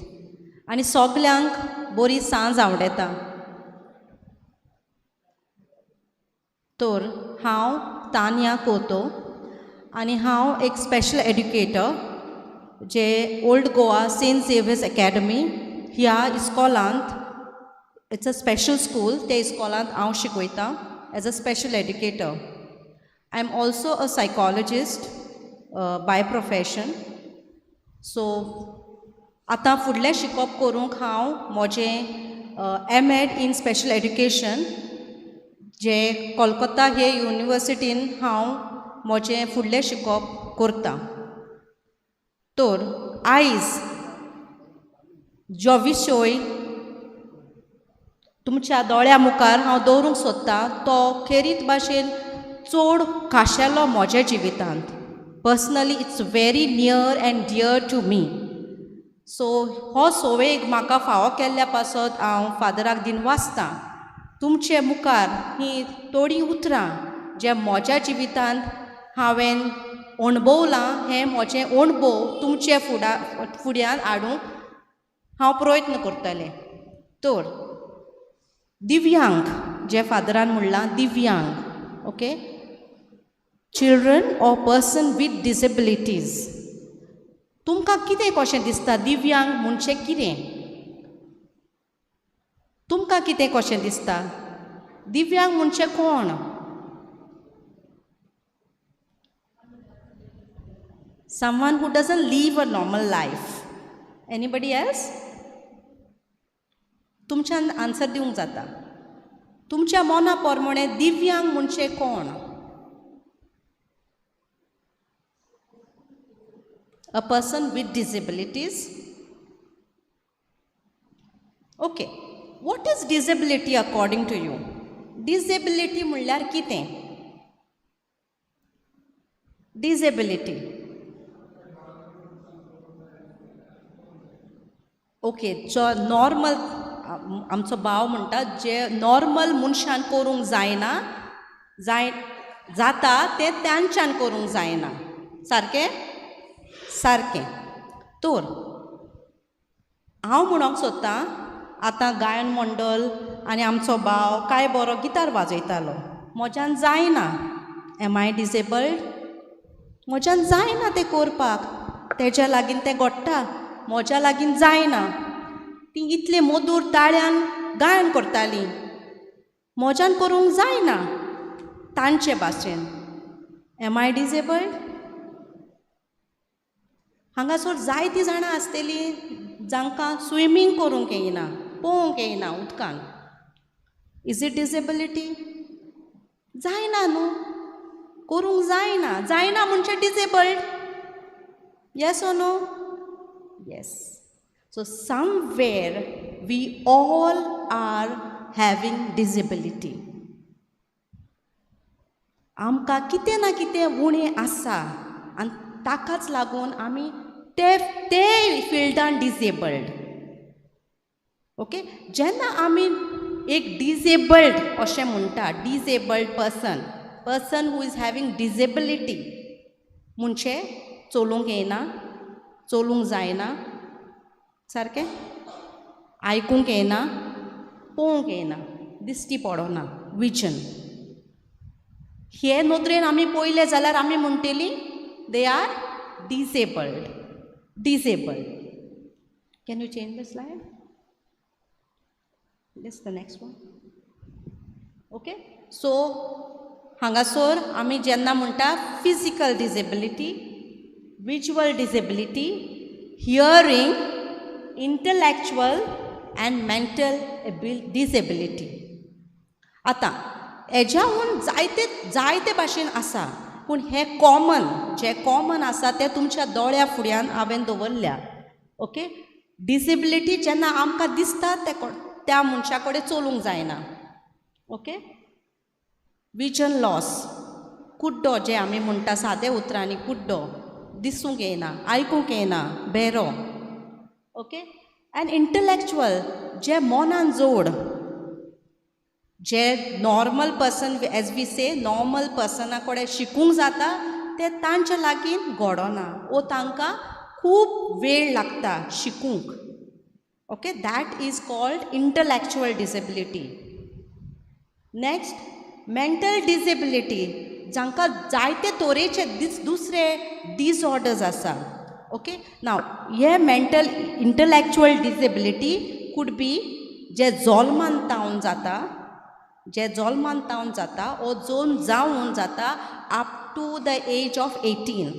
आनी सगल्यांक बरी सांज आवडटा. तर हांव तान्या कोतो आनी हांव एक स्पेशल एड्युकेटर जे old Goa Saint Xavier's academy ह्या इस्कॉलांत, it's a special school, त्या इस्कॉलांत हांव शिकयतां as a special educator. I am also a psychologist by profession. So आतां फुडलें शिकप करूंक हांव म्हजें M Ed in special education जे कोलकाता हे युनिवर्सिटीन हांव म्हजें फुडलें शिकप करतां. तर आयज जो विशय तुमच्या दोळ्या मुखार हांव दवरूंक सोदतां तो खेरीत भाशेन चड खाशेलो म्हज्या जिवितांत. Personally it's very near and dear to me. So हो सोवेग म्हाका फावो केल्ल्या पासत हांव फादराक दिनवासतां. तुमचे मुखार ही थोडीं उतरां जे म्हज्या जिवितांत हांवें अणभवलां हें म्हजें अणभव तुमचे फुड्यान हाडूंक हांव प्रयत्न करतलें. तर दिव्यांग जे फादरान म्हणलां दिव्यांग, okay, children or person with disabilities, तुमकां कितें कशें दिसता दिव्यांग म्हणचें कितें? तुमकां कितें कशें दिसता दिव्यांग म्हणचें कोण? Someone who doesn't live a normal life. Anybody else? तुमच्यान आन्सर दिवंक जाता. तुमच्या मना प्रमाणे दिव्यांग म्हणचें कोण? A person with disabilities. Okay, what is disability according to you? Disability म्हणल्यार कितें? Disability. Okay, जो नॉर्मल आमचो भाव म्हणटा जे नॉर्मल मनशान करूंक जायना, जाता तें तांच्यान करूंक जायना. सारकें? सारकें. तर हांव म्हणूंक सोदतां आतां गायन मंडळ आनी आमचो भाव काय बरो गिटार वाजयतालो, म्हज्यान जायना. Am I disabled? म्हज्यान जायना तें करपाक, तेज्या लागीं तें घडटा, म्हज्या लागीं जायना. ती इतले मधूर ताळ्यान गायन करताली, म्हज्यान करूंक जायना तांचे भाशेन. Am I disabled? हांगासर जायतीं जाणां आसतलीं जांकां स्विमींग करूंक येयना, पोवंक येयना उदकान. Is it disability? जायना न्हू, करूंक जायना. जायना म्हणजे disabled. Yes or no? Yes. So somewhere we all are having disability. आमकां कितें ना कितें उणें आसा आनी ताकाच लागून आमी ते फिल्डान डिसेबल्ड. ओके, जेन्ना आमी एक डिजेबल्ड अशें म्हणटा, disabled person, person who is having disability म्हणजे चलूंक येना, चलूंक जायना, सारकें आयकूंक येना, पळोवंक येना, दिश्टी पडना, विजन. हे नदरेन आमी पळयलें जाल्यार आमी म्हणटली they are disabled. Disabled. Can you change the slide? This the next one. Okay, so हांगासर आमी जेन्ना म्हणटा physical disability, visual disability, hearing, intellectual and mental disability. आतां हेज्याहून जायते जायते भाशेन आसा, पूण हे कॉमन जे कॉमन आसा ते तुमच्या दोळ्या फुड्यान हांवें दवरल्या. ओके, डिसेबिलिटी जेन्ना आमकां दिसता ते त्या मनशा कडेन चलूंक जायना. ओके, विजन लॉस, कुड्डो जे आमी म्हणटा सादे उतरांनी कुड्डो, दिसूंक येना, आयकूंक येना, बेरो. ओके, एंड इंटलॅक्च्युअल जे मनान जोड, जे normal person, as we say normal persona कडेन शिकूंक जाता ते तांच्या लागीं घडोना वो तांकां खूब वेळ लागता शिकूंक. Okay, that is called intellectual disability. Next, mental disability, जांकां जायते तरेचे दुसरे डिसऑर्डर्स आसा. ओके, नाव हे mental intellectual disability could be जे जल्मान तावन जाता, जे जल्मान तावन जाता ओ जोन जावन जाता up to the age of 18.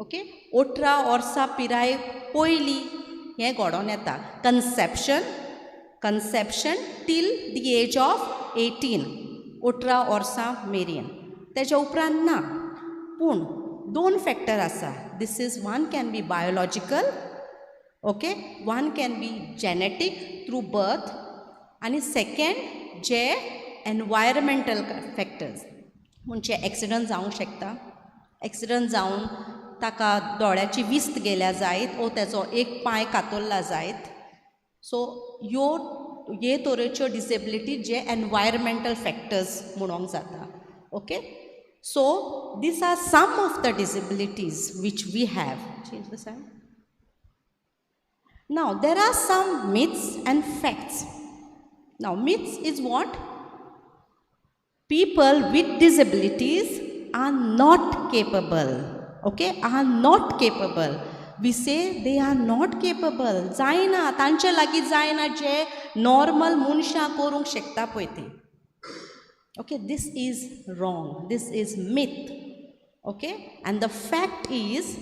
Okay, 18 वर्सां पिराय पयलीं हें घडोवन येता. Conception, conception till the age of 18, 18 वर्सां मेरेन. तेज्या उपरांत ना. पूण दोन फॅक्टर आसा. This is one can be biological, okay, one can be genetic through birth, आनी सेकेंड जे एनवायरमेंटल फॅक्टर्स, म्हणजे एक्सिडंट जावंक शकता, एक्सिडंट जावन ताका दोळ्याची विस्त गेल्या जायत वो तेजो एक पांय कातरला जायत. सो ह्यो हे तरेच्यो डिसेबिलिटी जे एनवायरमेंटल फॅक्टर्स म्हणोंक जाता. Okay, so these are some of the disabilities which we have. Change the slide. Now there are some myths and facts. Now myths is what? People with disabilities are not capable. Okay, are not capable. We say they are not capable. जायना, तांचे लागीं जायना जे normal मनशां करूंक शकता पळय ती. Okay, this is wrong. This is myth. Okay, and the fact is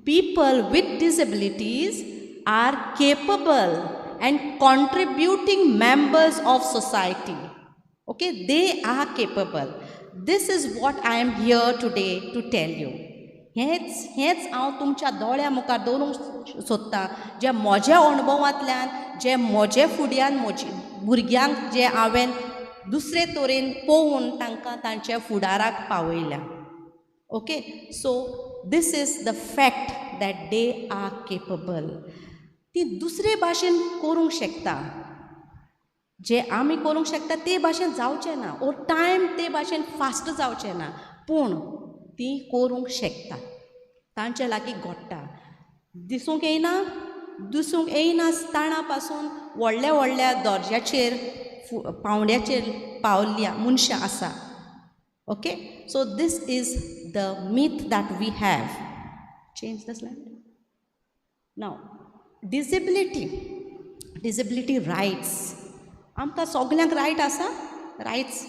people with disabilities are capable and contributing members of society. Okay, they are capable. This is what I am here today to tell you. हेच हेच हांव तुमच्या दोळ्या मुखार दवरूंक सोदतां, जे म्हज्या अणभवांतल्यान, जे म्हजे फुड्यान म्हजी भुरग्यांक जे हांवें दुसरे तरेन पळोवन तांकां तांच्या फुडाराक पावयल्या. Okay, so this is the fact that they are capable. ती दुसरे भाशेन करूंक शकता, जे आमी करूंक शकता ते भाशेन जावचें ना, ओ टायम ते भाशेन फास्ट जावचें ना, पूण ती करूंक शकता, तांचे लागीं घडटा. दिसूंक येयना, दिसूंक येयनासतना पासून व्हडल्या व्हडल्या दर्ज्याचेर पावंड्याचेर पावल्ल्या मनशां आसा. Okay, so this is the myth that we have. Change the slide. Now disability, disability rights. आमकां सगल्यांक रायट आसा, rights.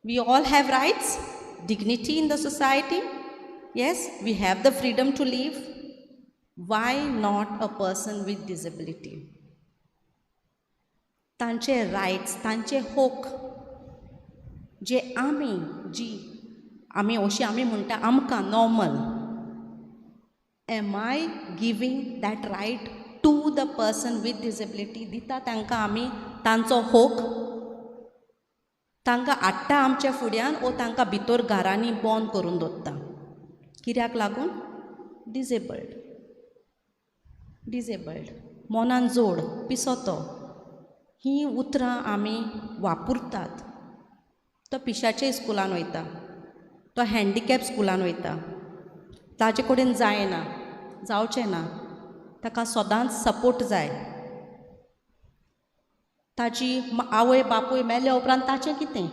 We all have rights, dignity in the society. Yes, we have the freedom to live. Why not a person with disability? तांचे rights, तांचे हक जे आमी जी आमी अशी आमी म्हणटा आमकां normal, am I giving that right to the person with disability? दिता तांकां आमी तांचो हक, तांकां हाडटा आमच्या फुड्यान वो तांकां भितर घरांनी बंद करून दवरता. कित्याक लागून? डिजेबल्ड, डिजेबल्ड, मनान जोड, पिसो तो. हीं उतरां आमी वापरतात. तो पिशाच्या स्कुलान वयता, तो हँडिकॅप स्कुलान वयता, ताजे कडेन जायना, जावचें ना, ताका सदांच सपोर्ट जाय. ताजी आवय बापूय मेल्या उपरांत ताचें कितें?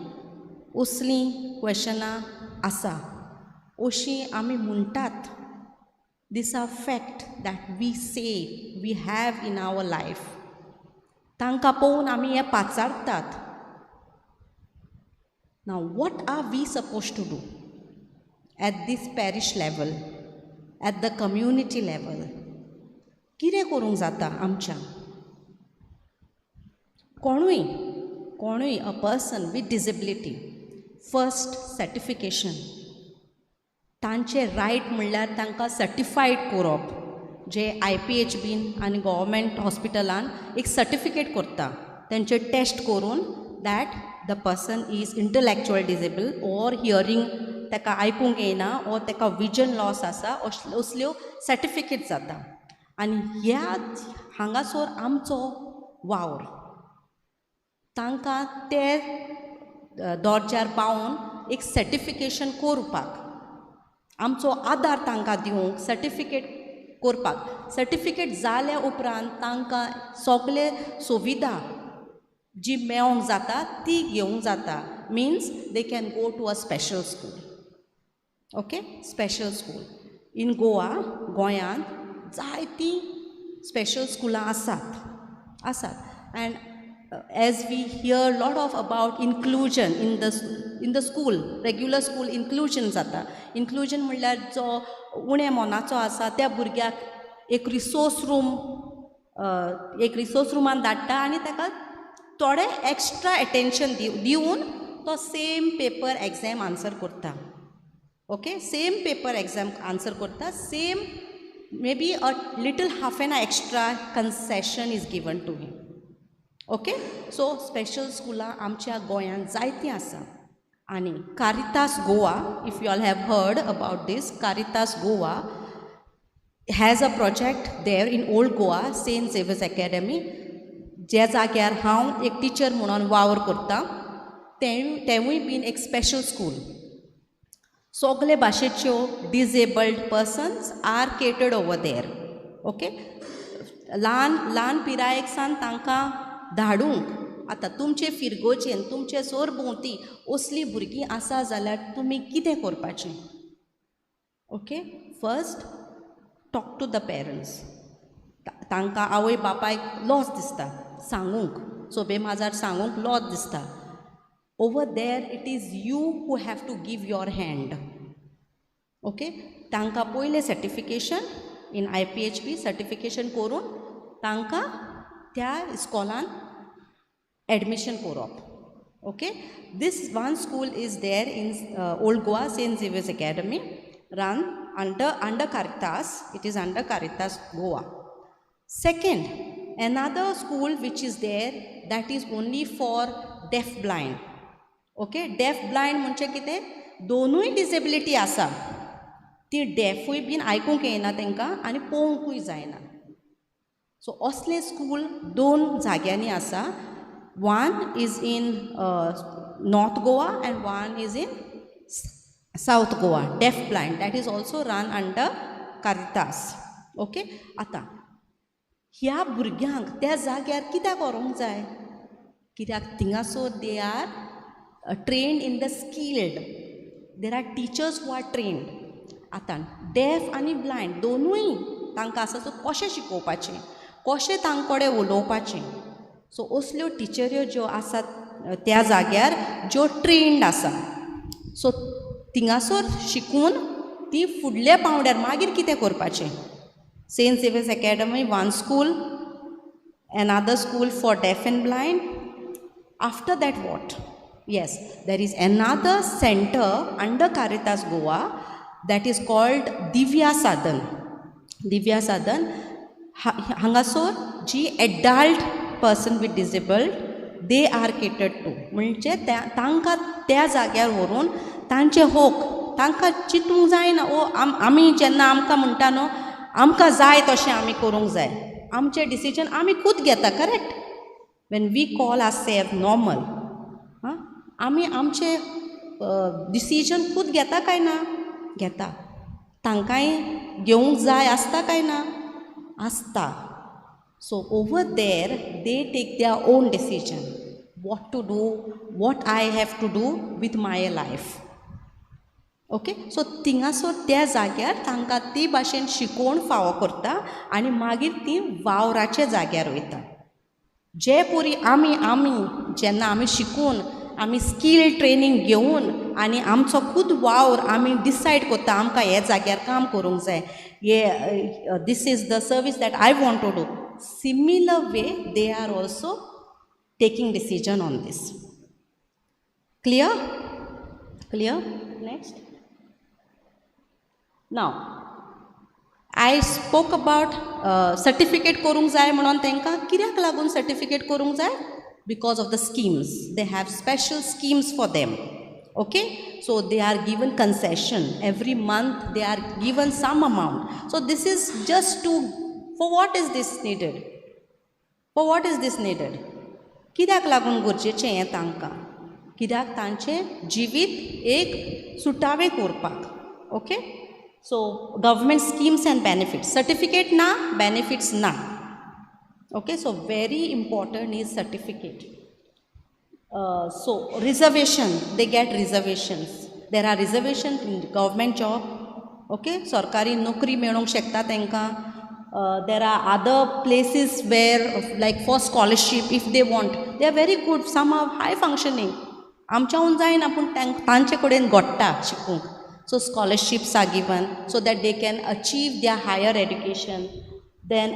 असलीं क्वेशनां आसा, अशीं आमी म्हणटात. These are fact that we say we have in our life. तांकां पळोवन आमी हें पाचारतात. Now what are we supposed to do at this parish level, at the community level? कितें करूंक जाता आमच्यान? कोणूय कोणूय a person with disability, first certification, तांचे रायट म्हणल्यार तांकां सर्टिफायड करप, जे I P H been आनी गव्हर्मेंट हॉस्पिटलान एक सर्टिफिकेट करता, तेंचे टेस्ट करून that the person is intellectual disable or hearing, ताका आयकूंक येना ऑर ताका विजन लॉस आसा, असल्यो सर्टिफिकेट जाता. आनी ह्या हांगासर आमचो वावर तांकां ते दर्जार पावोवन एक सर्टिफिकेशन करपाक, आमचो आदार तांकां दिवंक, सर्टिफिकेट करपाक. सर्टिफिकेट जाल्या उपरांत तांकां सगळे सुविधा जी मेळोंक जाता ती घेवंक जाता. Means they can go to a special school. Okay, special school in Goa, गोंयांत जायतीं स्पेशल स्कुलां आसात आसात. And as we hear lot of about inclusion in the school, regular school inclusion जाता. इन्क्लुजन म्हणल्यार जो उणे मनाचो आसा त्या भुरग्याक एक रिसोर्स रूम, एक रिसोर्स रुमान धाडटा आनी ताका थोडें एक्स्ट्रा एटेंशन दिवन तो सेम पेपर एग्जाम आन्सर करता. Okay, same paper exam answer करता, same maybe a little half an extra concession is given to him. Okay, so special स्कुलां आमच्या गोंयांत जायतीं आसा. आनी Caritas Goa, if you all have heard about this, Caritas Goa has a project there in Old Goa, Saint Xavier's Academy, ज्या जाग्यार हांव एक टिचर म्हणून वावर करता, तेंवूय बीन एक स्पेशल स्कूल. सगळे भाशेच्यो disabled persons are catered over there. Okay, ल्हान ल्हान पिरायेक सावन तांकां धाडूंक. आतां तुमचे फिरगोजेन तुमचे सरभोंवती असलीं भुरगीं आसा जाल्यार तुमी कितें करपाचें? Okay, first talk to the parents. तांकां आवय बापायक लॉस दिसता सांगूंक, सोबे माजार सांगूंक लॉस दिसता. Over there it is you who have to give your hand. Okay, तांकां पयलें certification in I P H B certification करून तांकां त्या इस्कॉलान एडमिशन करप. Okay, this one school is there in Old Goa, Saint Xavier's Academy, run under Caritas. It is under Caritas Goa. Second, another school which is there, that is only for deaf blind. Okay, deaf blind म्हणजे कितें? दोनूय disability आसा, ती डेफूय बीन आयकूंक येना तांकां आनी पळोवंकूय जायना. सो असलें स्कूल दोन जाग्यांनी आसा. One is in North Goa and one is in South Goa, deaf blind, that is also run under Caritas. Okay, आतां ह्या भुरग्यांक त्या जाग्यार कित्याक व्हरूंक जाय? कित्याक थिंगासर they are trained in the skilled, there are teachers who are trained. आतां डेफ आनी ब्लायंड दोनूय तांकां आसा, सो कशें शिकोवपाचें, कशें तांचे कडेन उलोवपाचें? सो असल्यो टिचऱ्यो ज्यो आसात त्या जाग्यार ज्यो ट्रेन्ड आसा, सो थिंगासर शिकून ती फुडल्या पांवड्यार मागीर कितें करपाचें? Saint Xavier's Academy one school, another school for deaf and blind. After that what? Yes, there is another centre under Caritas Goa that is called Divya Sadan. Divya Sadan हांगासर जी adult person with disabled they are catered to. म्हणजे त्या तांकां त्या जाग्यार व्हरून तांचे होक तांकां चिंतूंक जायना. ओ आमी जेन्ना आमकां म्हणटा न्हू, आमकां जाय तशें आमी करूंक जाय, आमचें डिसिजन आमी खूद घेता, correct? When we call ourself normal, आं, आमी आमचे डिसिजन खूद घेता काय ना? घेता. तांकांय घेवंक जाय आसता काय ना? आसता. So over there they take their own decision, what to do, what I have to do with my life. Okay, so थिंगासर त्या जाग्यार तांकां ती भाशेन शिकोवन फावो करता आनी मागीर ती वावराच्या जाग्यार वयता. जे परी आमी जेन्ना आमी शिकून, आमी स्कील ट्रेनींग घेवन आनी आमचो खूद वावर आमी डिसायड करता, आमकां हे जाग्यार काम करूंक जाय, हे this is the service that I want to do. Similar way they are also taking decision on this. Clear? Clear? Next. Now I spoke about certificate करूंक जाय म्हणून. तांकां कित्याक लागून सर्टिफिकेट करूंक जाय? Because of the schemes. They have special schemes for them. Okay, so they are given concession every month, they are given some amount. So this is just to, for what is this needed? For what is this needed? कित्याक लागून गरजेचें हें तांकां? कित्याक तांचें जिवीत एक सुटावें करपाक. Okay, so government schemes and benefits. Certificate ना, बेनिफिट्स ना. Okay, so very important is certificate. So reservation, they get reservations. There are reservations in government job. Okay, सरकारी नोकरी मेळोंक शकता तांकां. There are other places where, like for scholarship, if they want. They are very good, some are high functioning. आमच्याहून जायना पूण तांचे कडेन घडटा शिकूंक. So scholarships are given so that they can achieve their higher education. Then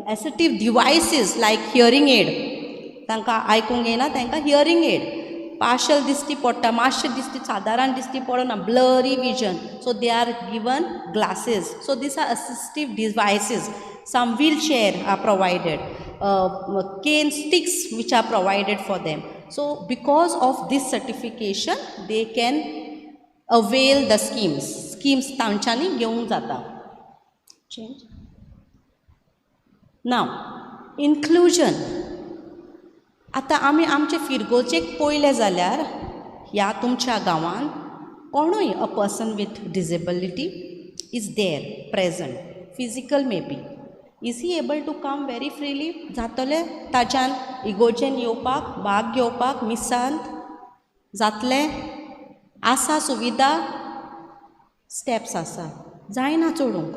assistive devices like hearing aid. तांकां आयकूंक येना, तांकां हियरींग एड. पार्शल दिश्टी पडटा, मातशें दिश्टी, सादारण दिश्टी पडना, blurry vision, so they are given glasses. So these are assistive devices. Some wheelchair are provided, cane sticks which are provided for them. So because of this certification they can avail the schemes. Schemes तांच्यांनी घेवंक जाता. Change. Now inclusion. आतां आमी आमचे फिरगोजेक पळयलें जाल्यार ह्या तुमच्या गांवांत कोणूय a person with disability is there present, physical maybe? Is he able to come very freely? जातलें ताच्यान इगोर्जेन येवपाक, भाग घेवपाक मिसांत जातलें? आसा सुविधा? स्टेप्स आसा, जायना चडूंक.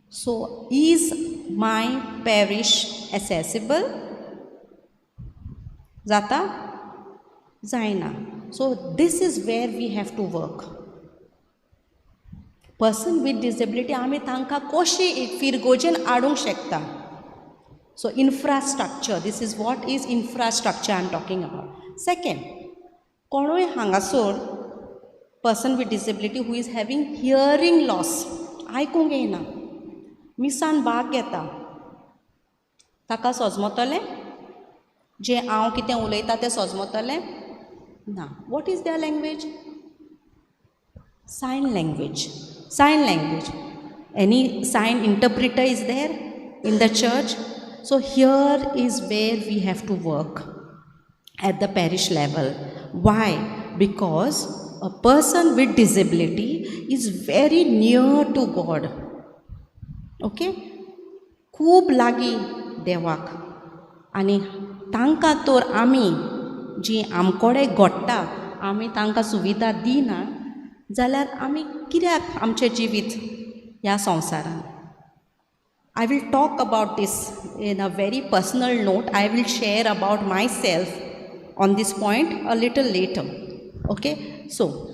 So is my parish accessible? जाता? जायना. So this is where we have to work. Person with disability आमी तांकां कशी फिरगोजेन हाडूंक शकता? So infrastructure, this is what is infrastructure I am talking about. Second, कोणूय हांगासर person with disability who is having hearing loss, आयकूंक येना, मिसान भाग घेता, ताका सोजमतलें जें हांव कितें उलयता तें सोजमतलें ना? What is their language? Sign language. Sign language. Any sign interpreter is there in the church? So here is where we have to work at the parish level. Why? Because a person with disability is very near to God. Okay, खूब लागीं देवाक आनी तांकां तर आमी जी आमकोडे घडटा आमी तांकां सुविधा दिना जाल्यार आमी कित्याक आमचें जिवीत ह्या संवसारांत? I will talk about this in a very personal note. I will share about myself on this point a little later. Okay, so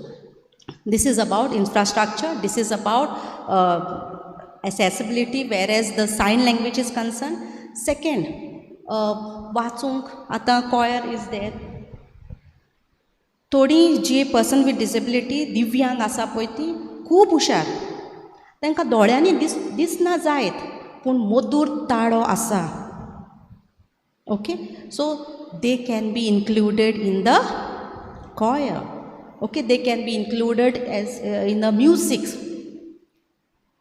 this is about infrastructure, this is about accessibility whereas the sign language is concerned. Second, वाचूंक आतां choir is there. थोडीं जी person with disability, दिव्यांग आसा पळय, ती खूब हुशार. तांकां दोळ्यांनी दिसना जायत पूण मधूर ताळो आसा. Okay, so they can be included in the choir. Okay, they can be included as in the music.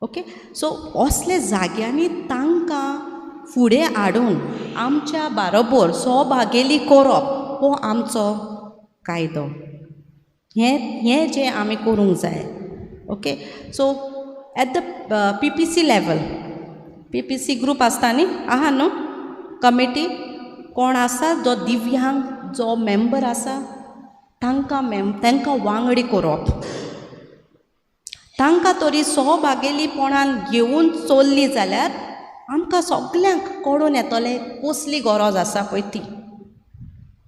Okay, so असले जाग्यांनी तांकां फुडें हाडून आमच्या बारोबर सहभागेली करप हो आमचो कायदो. हें हें जें आमी करूंक जाय. Okay, so at the PPC level, PPC group आसता न्ही, आहा न्हू कमिटी, कोण आसा जो दिव्यांग जो मेंबर आसा तांकां तांकां वांगडी करप, तांकां तरी सहभागेलीपणान घेवन चल्ली जाल्यार आमकां सगल्यांक कळून येतलें कसली गरज आसा पळय ती.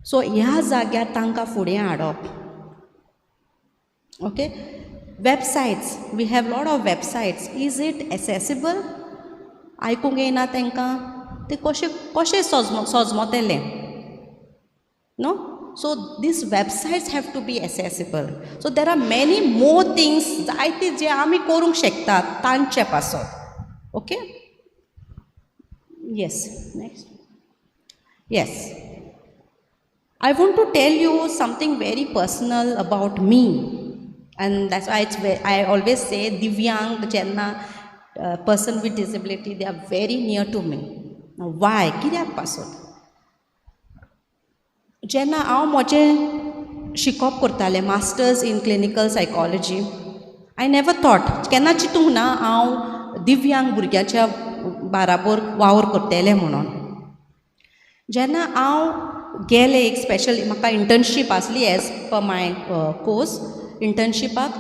सो ह्या जाग्यार तांकां फुडें हाडप. Okay, websites, we have lot of websites, is it accessible? आयकूंक येना तांकां, ते कशें कशें सजमतलें न्हू? So these websites have to be accessible. So there are many more things जायते जे आमी करूंक शकतात तांचे पासत. Okay, yes, next. Yes, I want to tell you something very personal about me, and that's why I always say Divyang जेन्ना person with disability, they are very near to me. Why? कित्याक पासत? जेन्ना हांव म्हजें शिकप करतालें masters in clinical psychology, I never thought, केन्ना चिंतूंक ना हांव दिव्यांग भुरग्यांच्या बाराबर वावर करतलें म्हणून. जेन्ना हांव गेलें एक स्पेशल म्हाका इंटर्नशीप आसली एज पर माय कोर्स इंटर्नशिपाक,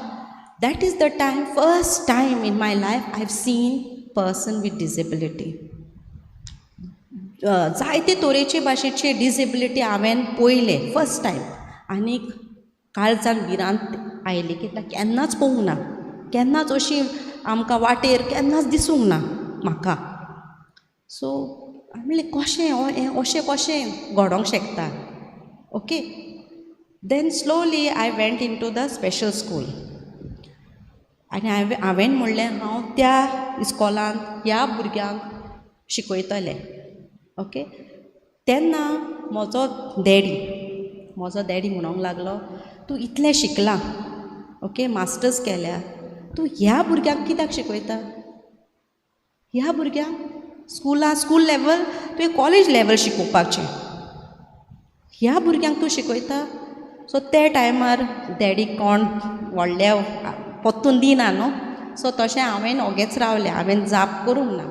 that is the time, first time in my life I have seen person with disability. जायते तरेचे भाशेचे डिसेबिलिटी हांवें पळयले फर्स्ट टायम, आनी काळजाक भिरांत आयली कित्याक केन्नाच पळोवंक ना, केन्नाच अशी आमकां वाटेर केन्नाच दिसूंक ना म्हाका. सो म्हणलें कशें हें अशें कशें घडोवंक शकता. Okay, then slowly I went into the special school आनी हांवें म्हणलें हांव त्या इस्कॉलांत ह्या भुरग्यांक शिकयतलें. ओके, तेन्ना म्हजो डॅडी म्हणूंक लागलो, तूं इतलें शिकलां, ओके, मास्टर्स केल्या, तूं ह्या भुरग्यांक कित्याक शिकयता? ह्या भुरग्यांक स्कुला स्कूल लेवल तुवें कॉलेज लेवल शिकोवपाचें, ह्या भुरग्यांक तूं शिकयता. सो ते टायमार डॅडी कोण व्हडल्या पोत्तून दिना न्हू, सो तशें हांवें ओगेच रावलें, हांवें जाप करूंक ना.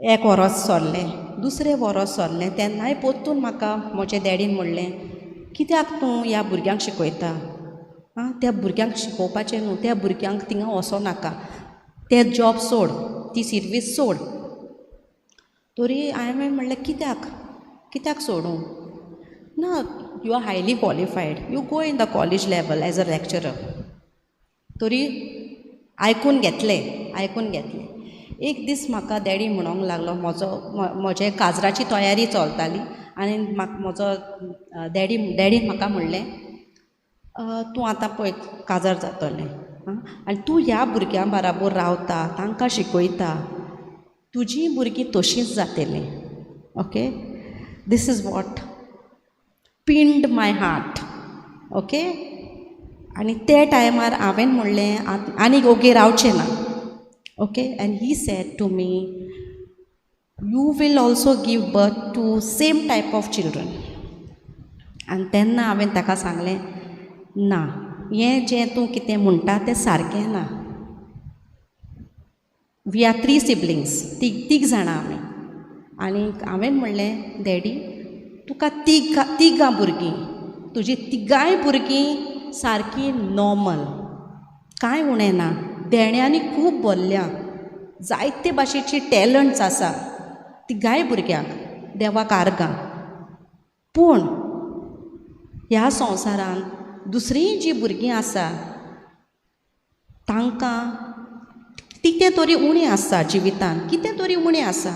एक वरोस सरलें, दुसरें वरोस सरलें, तेन्नाय पोत्तून म्हाका म्हजे डॅडीन म्हणलें, कित्याक तूं ह्या भुरग्यांक शिकयता? आं, त्या भुरग्यांक शिकोवपाचें न्हू, त्या भुरग्यांक थिंगा वचो नाका, तें जॉब सोड, ती सिर्वीस सोड. तरी हांवें म्हणलें कित्याक कित्याक सोडूं? ना, you are highly qualified, you go in the college level as a lecturer. तरी आयकून घेतलें, आयकून घेतलें. एक दीस म्हाका डॅडी म्हणूंक लागलो, म्हजो म्हजे काजराची तयारी चलताली आनी म्हाका म्हजो डॅडीन म्हाका म्हणलें, तूं आतां पळय काजार जातलें आनी तूं ह्या भुरग्यां बराबर रावता, तांकां शिकयता, तुजीं भुरगीं तशींच जातलीं. Okay, this is what pinned my heart. Okay, आनी ते टायमार हांवें म्हणलें आनीक ओगी रावचें ना. Okay, and he said to me, you will also give birth to same type of children. आनी तेन्ना हांवें ताका सांगलें, ना, हें जें तूं कितें म्हणटा तें सारकें ना. We are 3 siblings, तीग जाणां आमी. आनी हांवें म्हणलें, डॅडी, तुका तिगां भुरगीं, तुजी तिगांय भुरगीं सारकीं नॉर्मल, कांय उणें ना, देण्यांनी खूब भरल्या, जायते भाशेची टॅलंट्स आसा तिगांय भुरग्यांक, देवाक आर्गां. पूण ह्या संवसारांत दुसरीं जीं भुरगीं आसा तांकां कितें तरी उणें आसा जिवितांत, कितें तरी उणें आसा,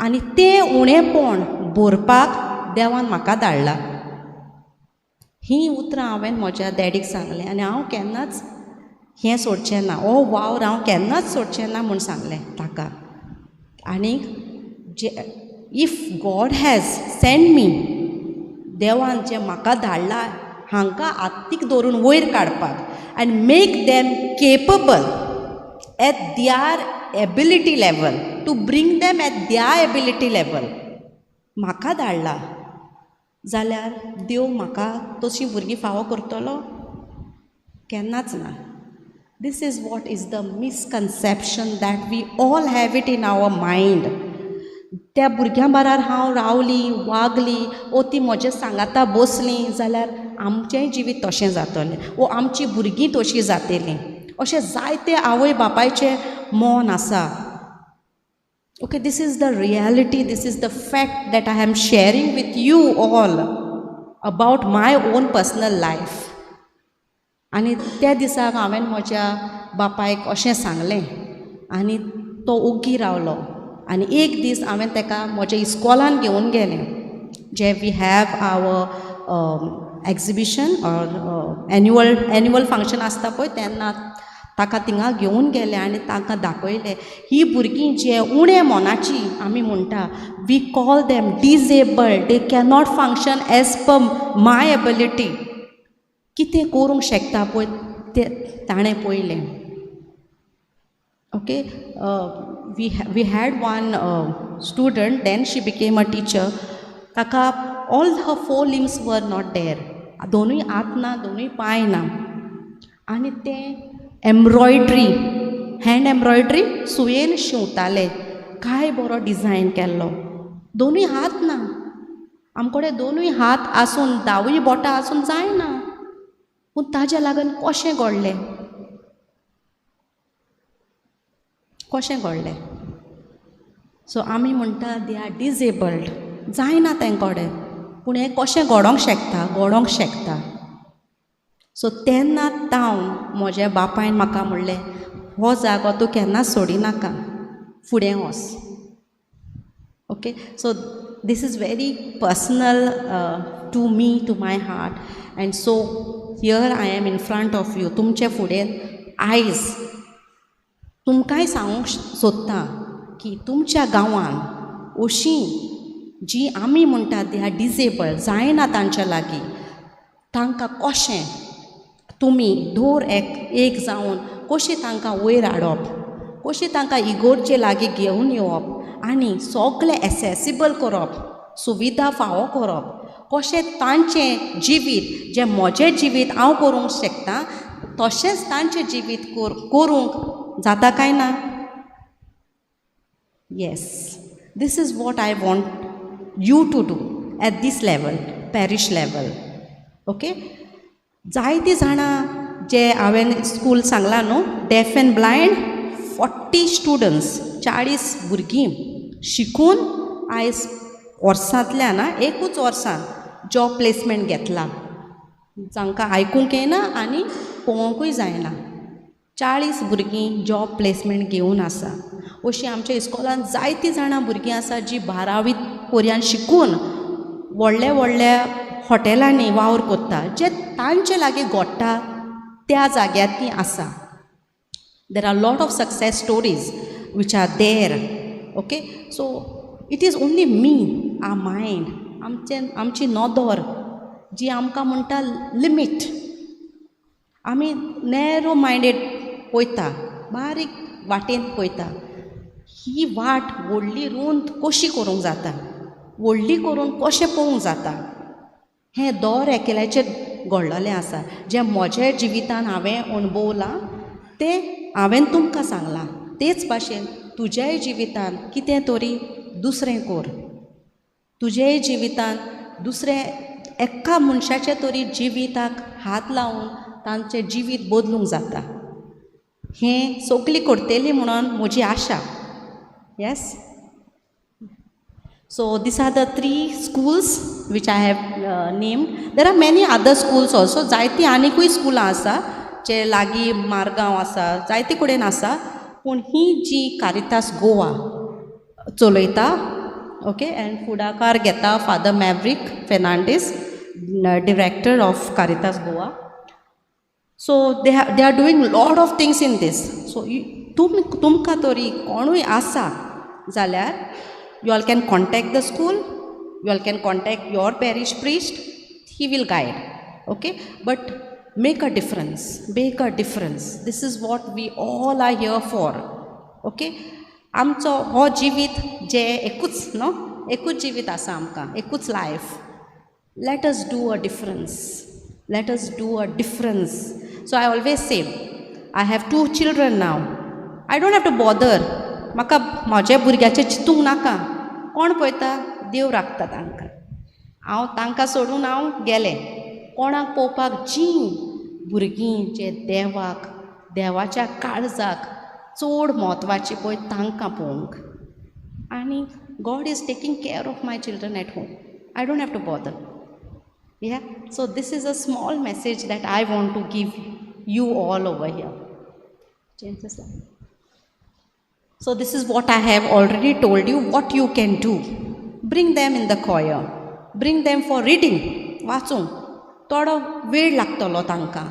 आनी तें उणेंपण भरपाक देवान म्हाका धाडला. हीं उतरां हांवें म्हज्या डॅडीक सांगलें आनी हांव केन्नाच हें सोडचें ना, हो वावर हांव केन्नाच सोडचें ना म्हूण सांगलें ताका. आनी जे if God has send me, देवान जें म्हाका धाडला हांकां आत्तीक दवरून वयर काडपाक and make them capable at their ability level to bring them at their ability level म्हाका धाडला जाल्यार देव म्हाका तशीं भुरगीं फावो करतलो? केन्नाच ना. This is what is the misconception that we all have it in our mind. त्या भुरग्यां बारार हांव रावली, वागली वो ती म्हज्या सांगाता बसलीं जाल्यार आमचेंय जिवीत तशें जातलें वो आमची भुरगीं तशीं जातलीं, अशें जायते आवय बापायचें मन आसा. Okay, this is the reality, this is the fact that I am sharing with you all about my own personal life. आनी त्या दिसाक हांवें म्हज्या बापायक अशें सांगलें आनी तो ओग्गी रावलो. आनी एक दीस हांवें ताका म्हज्या इस्कॉलान घेवन गेलें, जे we have our exhibition or annual function आसता पळय, तेन्ना ताका थिंगा घेवन गेले आनी तांकां दाखयलें ही भुरगीं जे उणे मनाची आमी म्हणटा, we call them disabled, they cannot function as per my ability, कितें करूंक शकता पळय तें ताणें पळयलें. Okay, we had one student, then she became a teacher. ताका all her 4 limbs were not there, दोनूय हात ना, दोनूय पांय ना, आनी तें एम्ब्रॉयड्री, हँड एम्ब्रॉयड्री सुयेन शिंवताले, काय बरो डिजायन केल्लो. दोनूय हात ना, आमकडे दोनूय हात आसून दावूय बोटां आसून जायना, पूण ताज्या लागून कशें घडलें, कशें घडलें? सो आमी म्हणटा they are disabled, जायना तेंकडे, पूण हें कशें घडोवंक शकता, घडोवंक शकता. सो तेन्ना तावन म्हज्या बापायन म्हाका म्हणलें, हो जागो तूं केन्ना सोडिनाका, फुडें वच. Okay, so this is very personal to me, to my heart, and so here I am in front of you, तुमचे फुडें आयज तुमकांय सांगूंक सोदता की तुमच्या गांवान अशीं जी आमी म्हणटात they are disabled, जायना तांच्या लागीं, तांकां कशें तुमी दर एक जावन कशें तांकां वयर हाडप, कशें तांकां इगोर्जे लागीं घेवन येवप आनी सगळें एसेसिबल करप, सुविधा फावो करप, कशें तांचें जिवीत जें म्हजें जिवीत हांव करूंक शकता तशेंच तांचें जिवीत करूंक जाता काय ना? Yes, this is what I want you to do at this level, parish level. Okay, जायतीं जाणां जे हांवें स्कूल सांगलां न्हू, डेफ एंड ब्लायंड 40 स्टुडंट्स, 40 भुरगीं शिकून आयज वर्सांतल्यान एकूच वर्सान जॉब प्लेसमेंट घेतला, जांकां आयकूंक येना आनी पळोवंकूय जायना, 40 भुरगीं जॉब प्लेसमेंट घेवन आसा. अशीं आमच्या इस्कॉलान जायतीं जाणां भुरगीं आसा जीं 12वी पर्यंत शिकून व्हडल्या व्हडल्या हॉटेलांनी वावर करता, जे तांचे लागीं घडटा त्या जाग्यार तीं आसा. There are lot of success stories which are there. Okay, so it is only me, our mind, आमची नदर जी आमकां म्हणटा लिमीट, आमी नॅरो मायंडेड पळयता, बारीक वाटेन पळयता. ही वाट व्हडली रूंद कशी करूंक जाता, व्हडली करून कशें पळोवंक जाता, हें दर एकल्याचेर घडलेलें आसा. जें म्हज्या जिवितान हांवें अणभवलां तें हांवें तुमकां सांगलां, तेच भाशेन तुज्याय जिवितान कितें तरी दुसरें कर, तुज्याय जिवितान दुसरें एका मनशाचें तरी जिविताक हात लावन तांचें जिवीत बदलूंक जाता. हें सगळीं करतलीं म्हणून म्हजी आशा. Yes, so these are the 3 schools which I have named. There are many other schools also, जायतीं आनिकूय स्कुलां आसा जे लागीं मारगांव आसा, जायते कडेन आसा, पूण ही जी कारितास गोवा चलयता, ओके, एंड फुडाकार घेता Father Maverick Fernandes, director of Caritas Goa. So they are doing lot of things in this. So तुमकां तरी कोणूय आसा जाल्यार you all can contact the school, you all can contact your parish priest, he will guide. Okay, but make a difference, make a difference. This is what we all are here for. Okay, आमचो हो जिवीत जें एकूच न्हू, एकूच जिवीत आसा आमकां, एकूच life. Let us do a difference, let us do a difference. So I always say, I have 2 children now, I don't have to bother. म्हाका म्हज्या भुरग्याचें चिंतूंक नाका, कोण पळयता, देव राखता तांकां. हांव तांकां सोडून हांव गेलें कोणाक पळोवपाक, जीं भुरगीं जे देवाक, देवाच्या काळजाक चड म्हत्वाची पळय तांकां पळोवंक. आनी God is taking care of my children at home, I don't have to bother. Yeah, so this is a small message that I want to give you all over here. Change the slide. So this is what I have already told you, what you can do. Bring them in the choir, bring them for reading, वाचूंक थोडो वेळ लागतलो तांकां,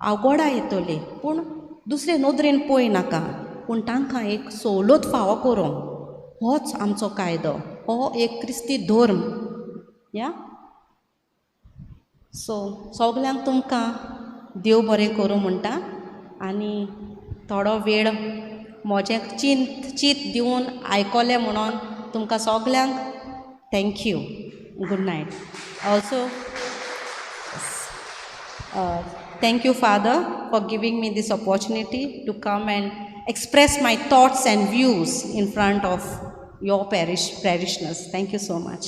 आवगोडा येतली, पूण दुसरे नदरेन पळय नाका, पूण तांकां एक सवलत फावो करूंक, होच आमचो कायदो, हो एक क्रिस्ती धर्म. या सो सगल्यांक तुमकां देव बरें करूं म्हणटा. आनी थोडो वेळ म्हजें चीत दिवन आयकलें म्हणून तुमकां सगल्यांक thank you, good night. Also thank you father for giving me this opportunity to come and express my thoughts and views in front of your parishioners. Thank you so much.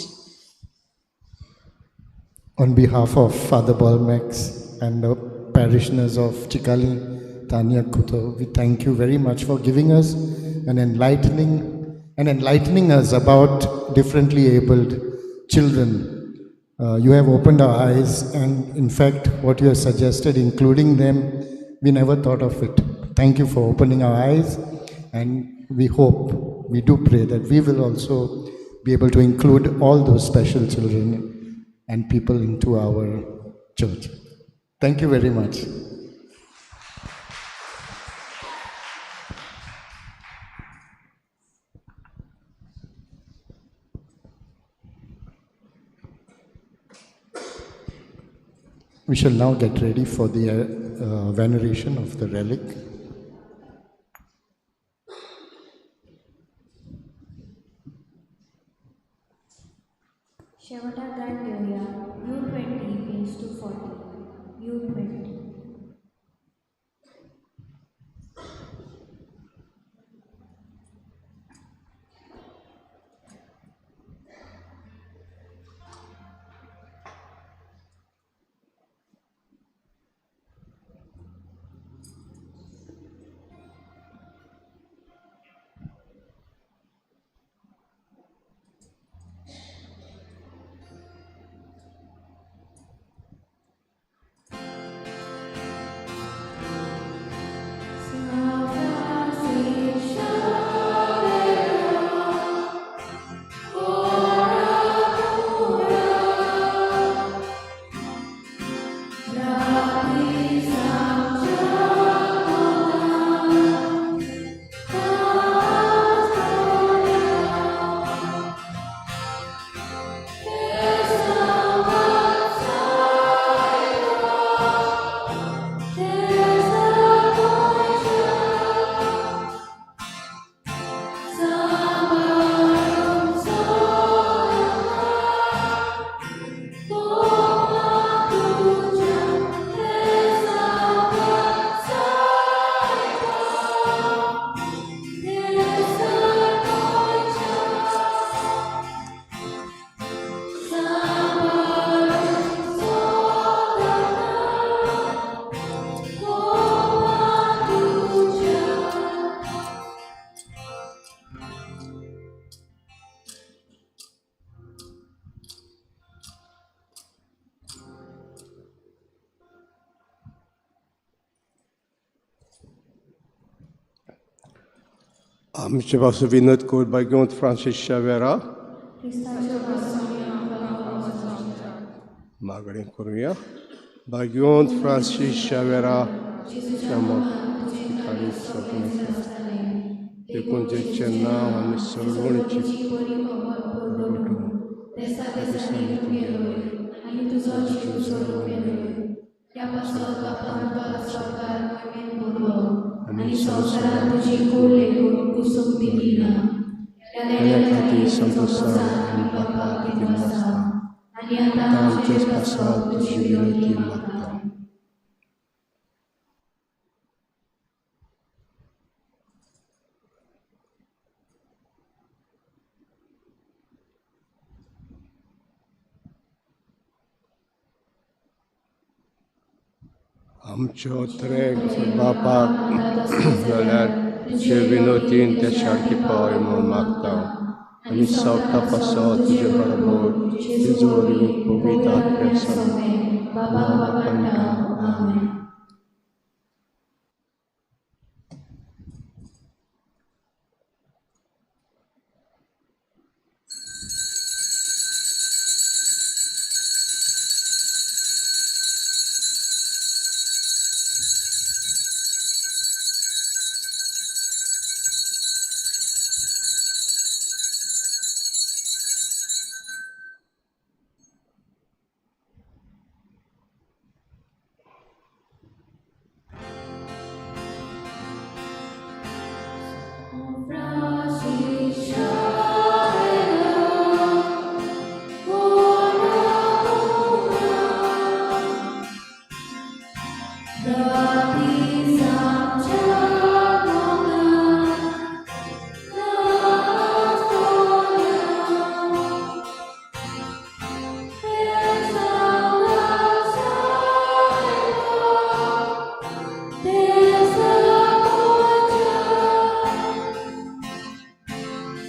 On behalf of Father Bolmax and the parishioners of Chicalim, Tania Couto, we thank you very much for giving us and enlightening us about differently abled children. You have opened our eyes, and in fact, what you have suggested, including them, we never thought of it. Thank you for opening our eyes, and we hope, we do pray that we will also be able to include all those special children and people into our church. Thank you very much. We shall now get ready for the veneration of the relic. शेवटा गाण घेवया U20 page 240, U20. आमचे पासून विनोद कोर भाग्यवंत Francis शावेरा मागणी करुया. भाग्यवंत Francis शावेरा देखून नांव आनी सगळ्यांची आनी संवसारांत तुजी कूड लेगून कुसूंक दिली ना. त्या खातीर संतोशान आनी बापाक दिनासता आनी आतां आतां आमचे पासत तुजी विनंती मागता. आमच्यो त्रेग बापाक जाल्यार तुजे विनोदीन ते सारकी पावय म्हूण मागता आनी सवता पासत तुजे बरोबर तुजो वरवीं पवित्र आत्म्या समेत बाबा म्हणटा. आमेन.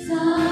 Sa